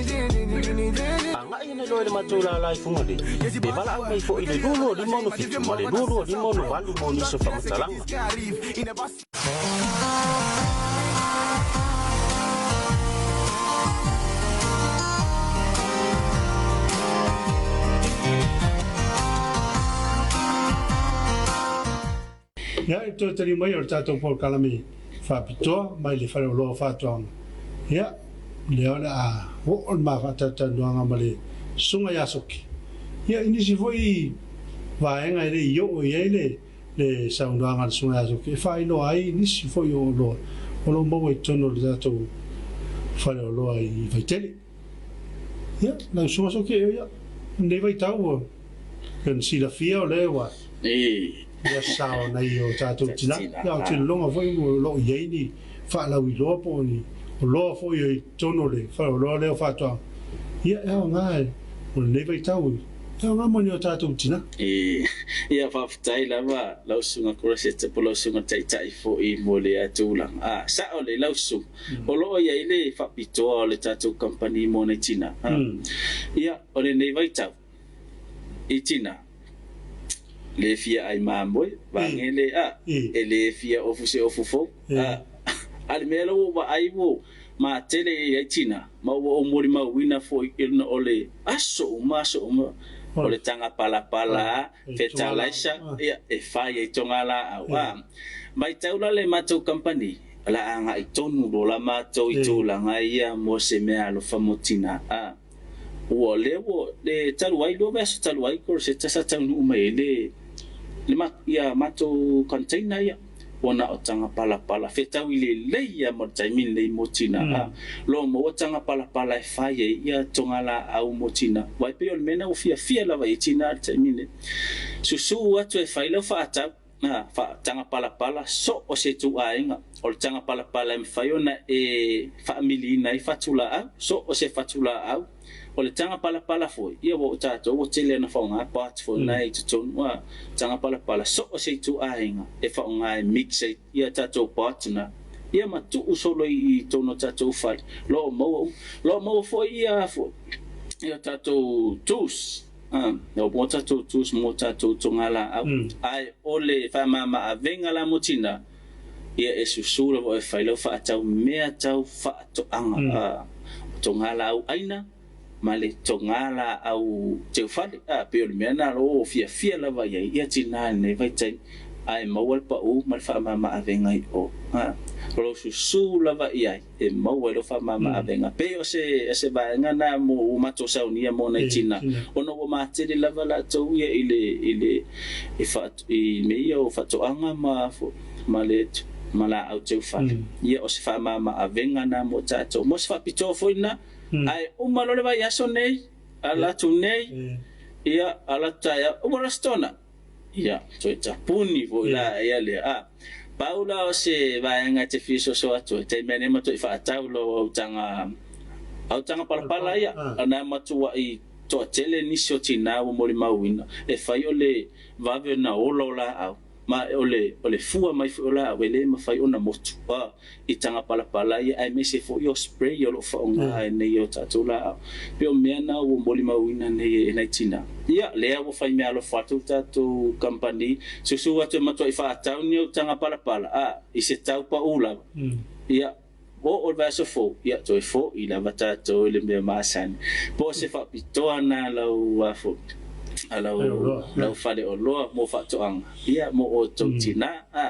Agai ana loa i le matou lālā i Fugalei, pe valaau mai foi i le 22 67 ma le 22 68 mo nisi o faamatalaga. Ia, e toe tali mai o le tatou polokalame faapitoa mai le Faleoloa o Faatoaga. Ia, lea o le a oo le ma faatalatalanoaga ma le Susuga ia Soki. Ia, i nisi foi vaega e le i oo i ai le le saunoaga a le Susuga ia Soki e faailoa ai nisi foi o oloa o lo o maua i totonu o le tatou faleoloa i Vaitele. Ia, lau Susuga Soki, ia, lenei vaitau ua pei ona silafia o lea ua ia sao nai o tatou tina. Ia, ou te lagona foi o lo o i ai ni faalauiloa po o ni oloa foi i totonu o le faleoloa lea o faatoaga. Ia, e aoga mo lenei vaitau, e aoga mo ni o tatou tina. Ia, faafetai lava lau Susuga Koroseta po o lau Susuga Taitai foi mo lea tulaga. A, sao lelei lau Susuga. O lo o i ai le faapitoa o le tatou kamupani mo nei tina. Ia, o lenei vaitau i tina, le fia ai mamoe, vage le a, e le fia ofu se ofu fou. A, a le mea la ua ou vaai ua matele i ai tina, ma ua ou molimauina foi ona o le aso uma aso uma o le taga palapala, fetalaisa, ia, e fai ai togalaau. A, matau la le matou kamupani, O le a agai tonu loa la matou i tulaga ia mo se mea alofa mo tina a ua lea ua le talu ai lua vaiaso talu ai Koroseta sa taunuu mai ai le le ma ia matou container ia ua na o taga palapala fetau i lelei ia mo le taimi lenei mo tina a lo maua taga palapala e fai ai ia togalaau mo tina aua e pei o le mea lena ua fiafia lava i ai tina i le taimi lenei susu atu e fai lau faatau. A, taga palapala, so o se ituaiga o le taga palapala e mafai ona e faamiliina ai fatulaau, so o se fatulaau. O le taga palapala foi, ia ua o tatou ua tele ona faaaoga parts foi na i totonu, a, taga palapala, so o se ituaiga e faaaoga e mix ai ia tatou parts na, ia ma tuu solo i totonu o tatou fale, lo o maua uma. Lo o maua foi ia, ia tatou tools. Mo tatou tools mo tatou togalaau, ae o le faamama-avega la mo tina, ia e susu lava oe e fai lau faatau mea tau faatoaga, o togalaau aina ma le togalaau teufale, pei o le mea na o fiafia lava i ai ia tina i lenei vaitaimi, ae maua le pau ma le faamama-avega i o, o lou susu lava i ai. e maua ai lou faamama-avega. Pei o se se vaega na mo ua matou saunia mo nai tina, ona ua matele lava latou ia i le i le i fa i mea ia o faatoaga ma ma le ma laau teufale. Ia o se faamama-avega na mo tatou. Mo se faapitoa foi na, ae uma loa le vaiaso nei, ala atu nei, ia ala atu taeao, uma loa se tona. Ia, toe tapuni foi la ia lea. A, pau la o se vaega e te fia soso atu ai, taimi nei matuai faatau lou autaga, autaga palapala ia, na matuai toatele nisi o tina ua molimauina, e fai o le vave ona ola o laau. Ma o le, o le fua mai foi o laau e le mafai ona motu a i taga palapala ia aemaise foi o spray o lo o faaaoga e nei o tatou laau. Pei o mea na ua molimauina nei e nai tina. Ia, lea ua fai meaalofa atu le tatou kamupani, susu atu e matuai faatau ni ou taga palapala a i se tau pau lava. Ia, oo i le vaiaso fou, ia toe foi lava tatou i le mea masani. Po o se faapitoa na lau a foi a lau lau faleoloa mo faatoaga, ia mo outou tina. A,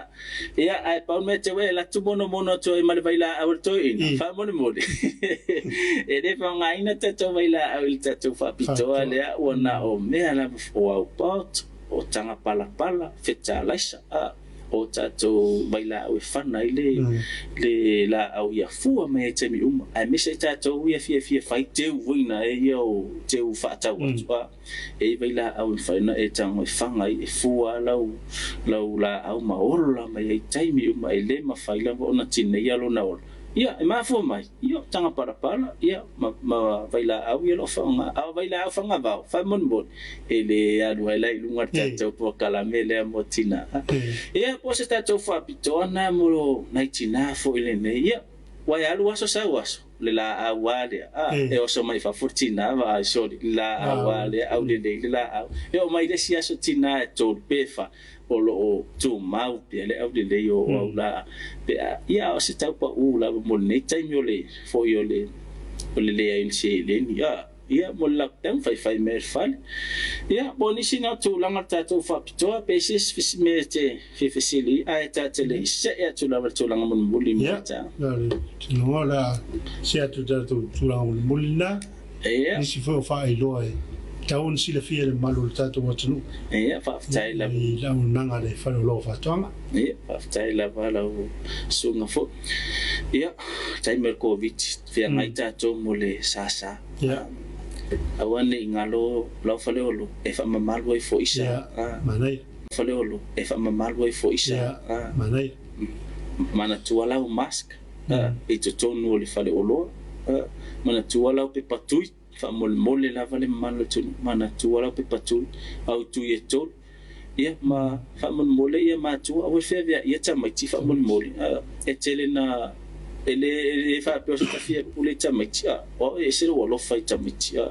ia, ae pau le mea te ue, alu atu monomono atu ai ma le vailaau a le toeaina, faamolemole. E le faaaogaina tatou vailaau i le tatou faapitoa lea, ua na o mea lava o aupaoto, o taga palapala, fetalaisa, a. o tatou vailaau e fana ai le le laau ia fua mai ai taimi uma, aemaise ai tatou ia fiafia fai teu foi na e ia o teu faatau atu a e i ai vailaau e mafai ona e tago e faga ai e fua lau lau laau ma ola mai ai taimi uma e le mafai lava ona tineia lona ola. Ia, e mafua mai, ia, o taga palapala, ia, ma, ma vailaau ia o lo o faaaoga. A o vailaau fagavao, faamolemole, e le alu ai la i luga le tatou polokalame lea mo tinā. Ia, po o se tatou faapitoa lena mo nai tinā foi lenei. Ia, ua e alu aso sau aso, le laau lava lea, a, e oso mai fafo le tinā, vaai, soli, le laau lava lea, aulelei le laau. E oo mai i le isi aso tinā e tolu pe fa, o lo o tumau pea le aulelei o au lā pe a ia a o se tau paʻū lava mo lenei taimi o le foi o le o le leai o le seleni a ia mo le lockdown faifai mea i le fale ia po o nisi na o tulaga o le tatou faapitoa pe se isi mea e te fia fesili ae ta te le i see atu lava i le tulaga mulimuli mo le ta. Ia, o le a see atu i le tatou tulaga mulimuli lena. Ia. Nisi foi o faailoa e tatau ona silafia e le mamalu o le tatou atunuu. Ia, faafetai lava. I le auaunaga a le Fale o Oloa o Faatoaga. Ia, faafetai lava lau susuga foi. Ia, taimi o le Koviti, feagai tatou mo le sasa. Ia. Aua ne i galo lau faleolo e faamamalu ai foi sa. Ia, manaia. Faleolo e faamamalu ai foi sa. Ia, manaia. Manatua lau mask. I totonu o le faleoloa. Manatua lau pepa tui, faamolemole lava le mamalu o le atunuu, manatua lau pepa tui, au tui e tolu, ia ma faamolemole ia matua aua le feaveaia tamaiti faamolemole. E tele na e le e faapea o se tafia pule i tamaiti, a o au e ese lou alofa i tamaiti. A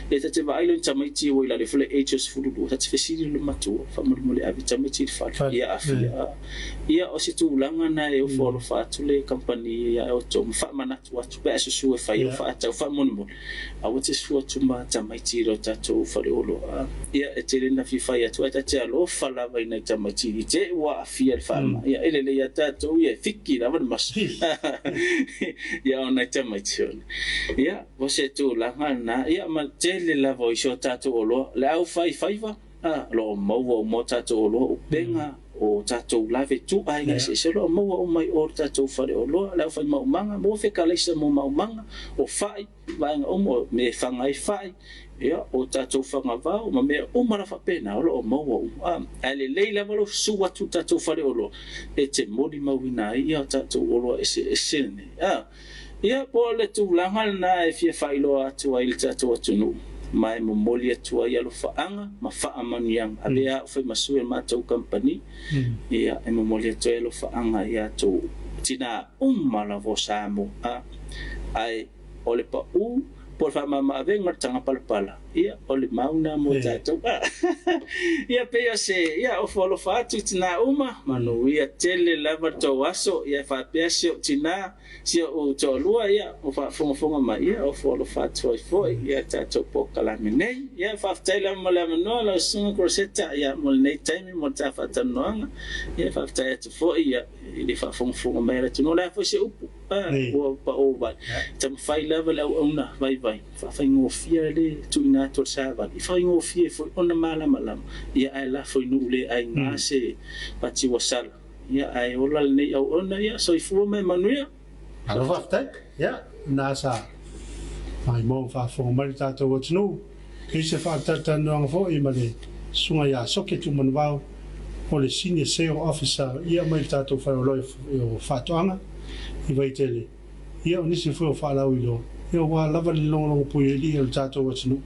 e ta te vaai loa i tamaiti ua i lalo ifo le age o 12, ta te fesili loa i le matua, faamolemole ave tamaiti i le fale, ia afia. A Ia, o se tulaga na e ofo alofa atu le kamupani ia outou ma faamanatu atu pe a susu e fai au faatau faamolemole, aua te susu atu ma tamaiti i lo tatou faleoloa. Ia, e tele na fia fai atu ae ta te alofa lava i nai tamaiti i te ua aafia le faamai. Ia, e lelei ia tatou ia e fiki lava le maso. Ia, o nai tamaiti ona. Ia, o se tulaga na, ia, ma tele lava o isi o tatou oloa, le au fai faiva, A, o lo o maua uma o tatou oloa upega, o tatou lave tu aiga eseese, o lo o maua uma i o le tatou faleoloa, le aufai maumaga, maua fekalaisa mo maumaga, o fai, vaega uma, o mea e faga ai fai, ia, o tatou fagavao ma mea uma la faapena, o lo o maua uma. A, ae lelei lava lou susu atu i le tatou faleoloa e te molimauina ai ia tatou oloa eseese nei. A. Ia, po o le tulaga lena e fia faailoa atu ai i le tatou atunuu, ma e momoli atu ai alofaaga ma faamanuiaga. Avea au fai ma sui o le matou kamupani, ia, e momoli atu ai alofaaga i atou tinā uma lava o Samoa, a, ae o le pau po o le faamamaavega o le taga palapala, ia, o le mau lena mo tatou. A, ia, pei o se, ia, ofo alofa atu i tinā uma, manuia tele lava le tou aso, ia, faapea si ou tinā, Si ou toalua, ia, o faafogafoga mai, ia, ofo alofa atu ai foi ia tatou polokalame nei. Ia, faafetai lava mo le avanoa lau Susuga Crosetta, ia, mo lenei taimi mo le ta faatalanoaga. Ia, faafetai atu foi, ia, i le faafogafoga mai a le atunuu. O le a foi se upu, a, ua pao vale. Taumafai lava le auauna vaivai, faafaigofie le tuuina atu o le savali, e faigofie foi ona malamalama, ia, ae lafo i nuu le aiga se pati ua sala. Ia, ae ola lenei auauna, ia, soifua ma e manuia. Malo faafetai. Ia, na sa maimoa ma faafofoga mai le tatou atunuu i se faatalatalanoaga foi ma le Susuga ia Soke Tuumanuvao o le Senior Sale Officer ia mai le tatou Faleoloa o Faatoaga i Vaitele, ia o nisi foi o faalauiloa, ia aua lava le logologopui ai alii o le tatou atunuu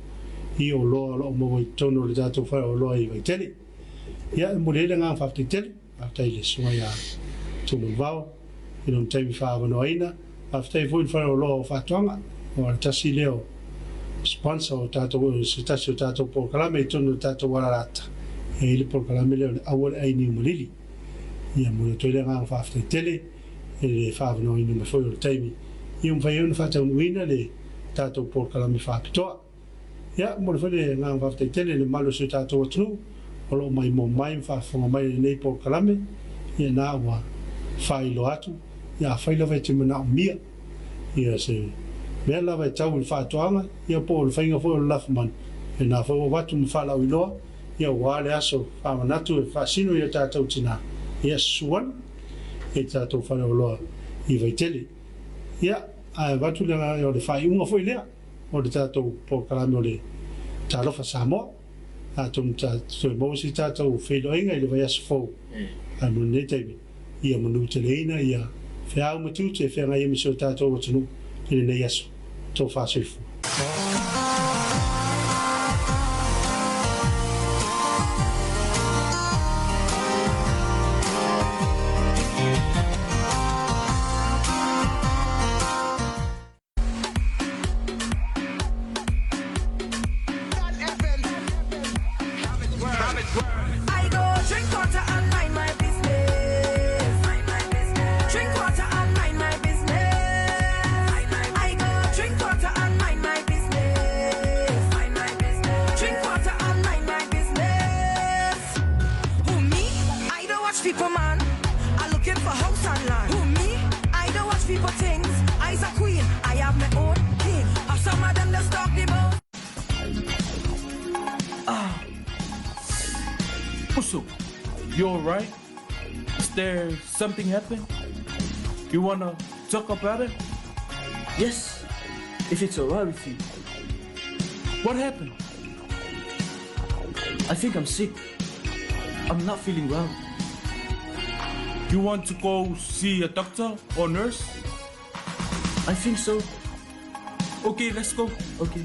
i oloa o lo o maua i totonu o le tatou Faleoloa i Vaitele. Ia, e momoli ai le agaga faafetai tele. Faafetai i le Susuga ia Tumanuvao i lona taimi faaavanoaina. Faafetai foi i le Faleoloa o Faatoaga, aua o le tasi lea o sponsor o tatou, se tasi o tatou polokalame i totonu o le tatou alalata, e i ai le polokalame lea o le Aua le Ai Niu Malili. Ia momoli atu ai le agaga faafetai tele i le faaavanoaina mai foi o le taimi ia mafai ai ona faataunuuina le tatou polokalame faapitoa. Ia, momoli foi le agaga faafetai tele i le mamalu o si o tatou atunuu o lo o maimoa mai ma faafofoga mai i lenei polokalame. Ia na ua faailoa atu, ia afai lava e te manaomia ia se mea lava e tau i le faatoaga, ia po o le faiga foi o le lafumanu, ia na foi ua avatu ma faalauiloa, ia aua le aso faamanatu e faasino i o tatou tina, ia susu ane i le tatou faleoloa i Vaitele. Ia, ae avatu le agaga o le faaiuga foi lea. o le tatou polokalame o le Talofa Samoa. Atonu ta toe maua se tatou feiloaiga i le vaiaso fou, ae mo lenei taimi, ia manuteleina ia feau ma tiute e feagai ai ma si o tatou atunuu i lenei aso. Tofa soifua. I go drink water and mind my business. Drink water and mind my business. I go drink water and mind my business. Drink water and mind my business. Who me? I don't watch people, man. I looking for house and land. Who me? I don't watch people things. I's a queen. I have my own king. Or some of them just talk the most. Ah. Uso, you alright? Is there something happen? You wanna talk about it? Yes, if it's alright with you. What happened? I think I'm sick. I'm not feeling well. You want to go see a doctor or nurse? I think so. Okay, let's go. Okay.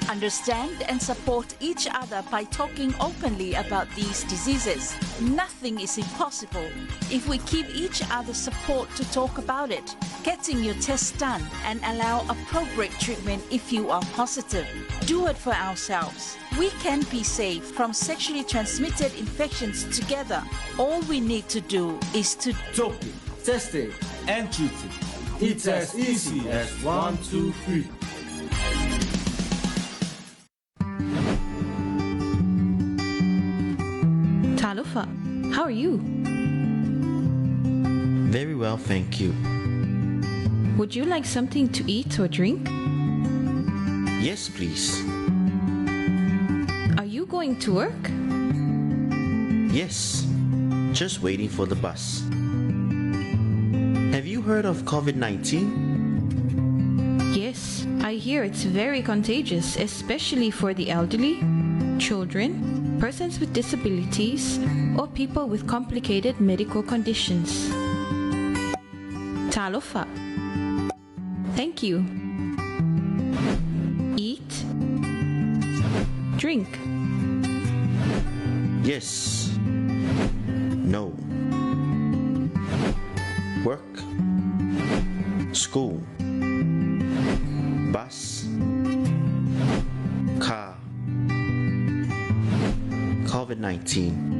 Understand and support each other by talking openly about these diseases. Nothing is impossible if we keep each other support to talk about it. Getting your test done and allow appropriate treatment if you are positive. Do it for ourselves. We can be safe from sexually transmitted infections together. All we need to do is to talk it, test it, and treat it. It's as easy as 1, 2, 3. Talofa, how are you? Very well, thank you. Would you like something to eat or drink? Yes, please. Are you going to work? Yes, just waiting for the bus. Have you heard of COVID 19? Yes, I hear it's very contagious, especially for the elderly, children, persons with disabilities, or people with complicated medical conditions. Talofa. Thank you. Eat. Drink. Yes. No. Work. School. Bus. Car. COVID 19.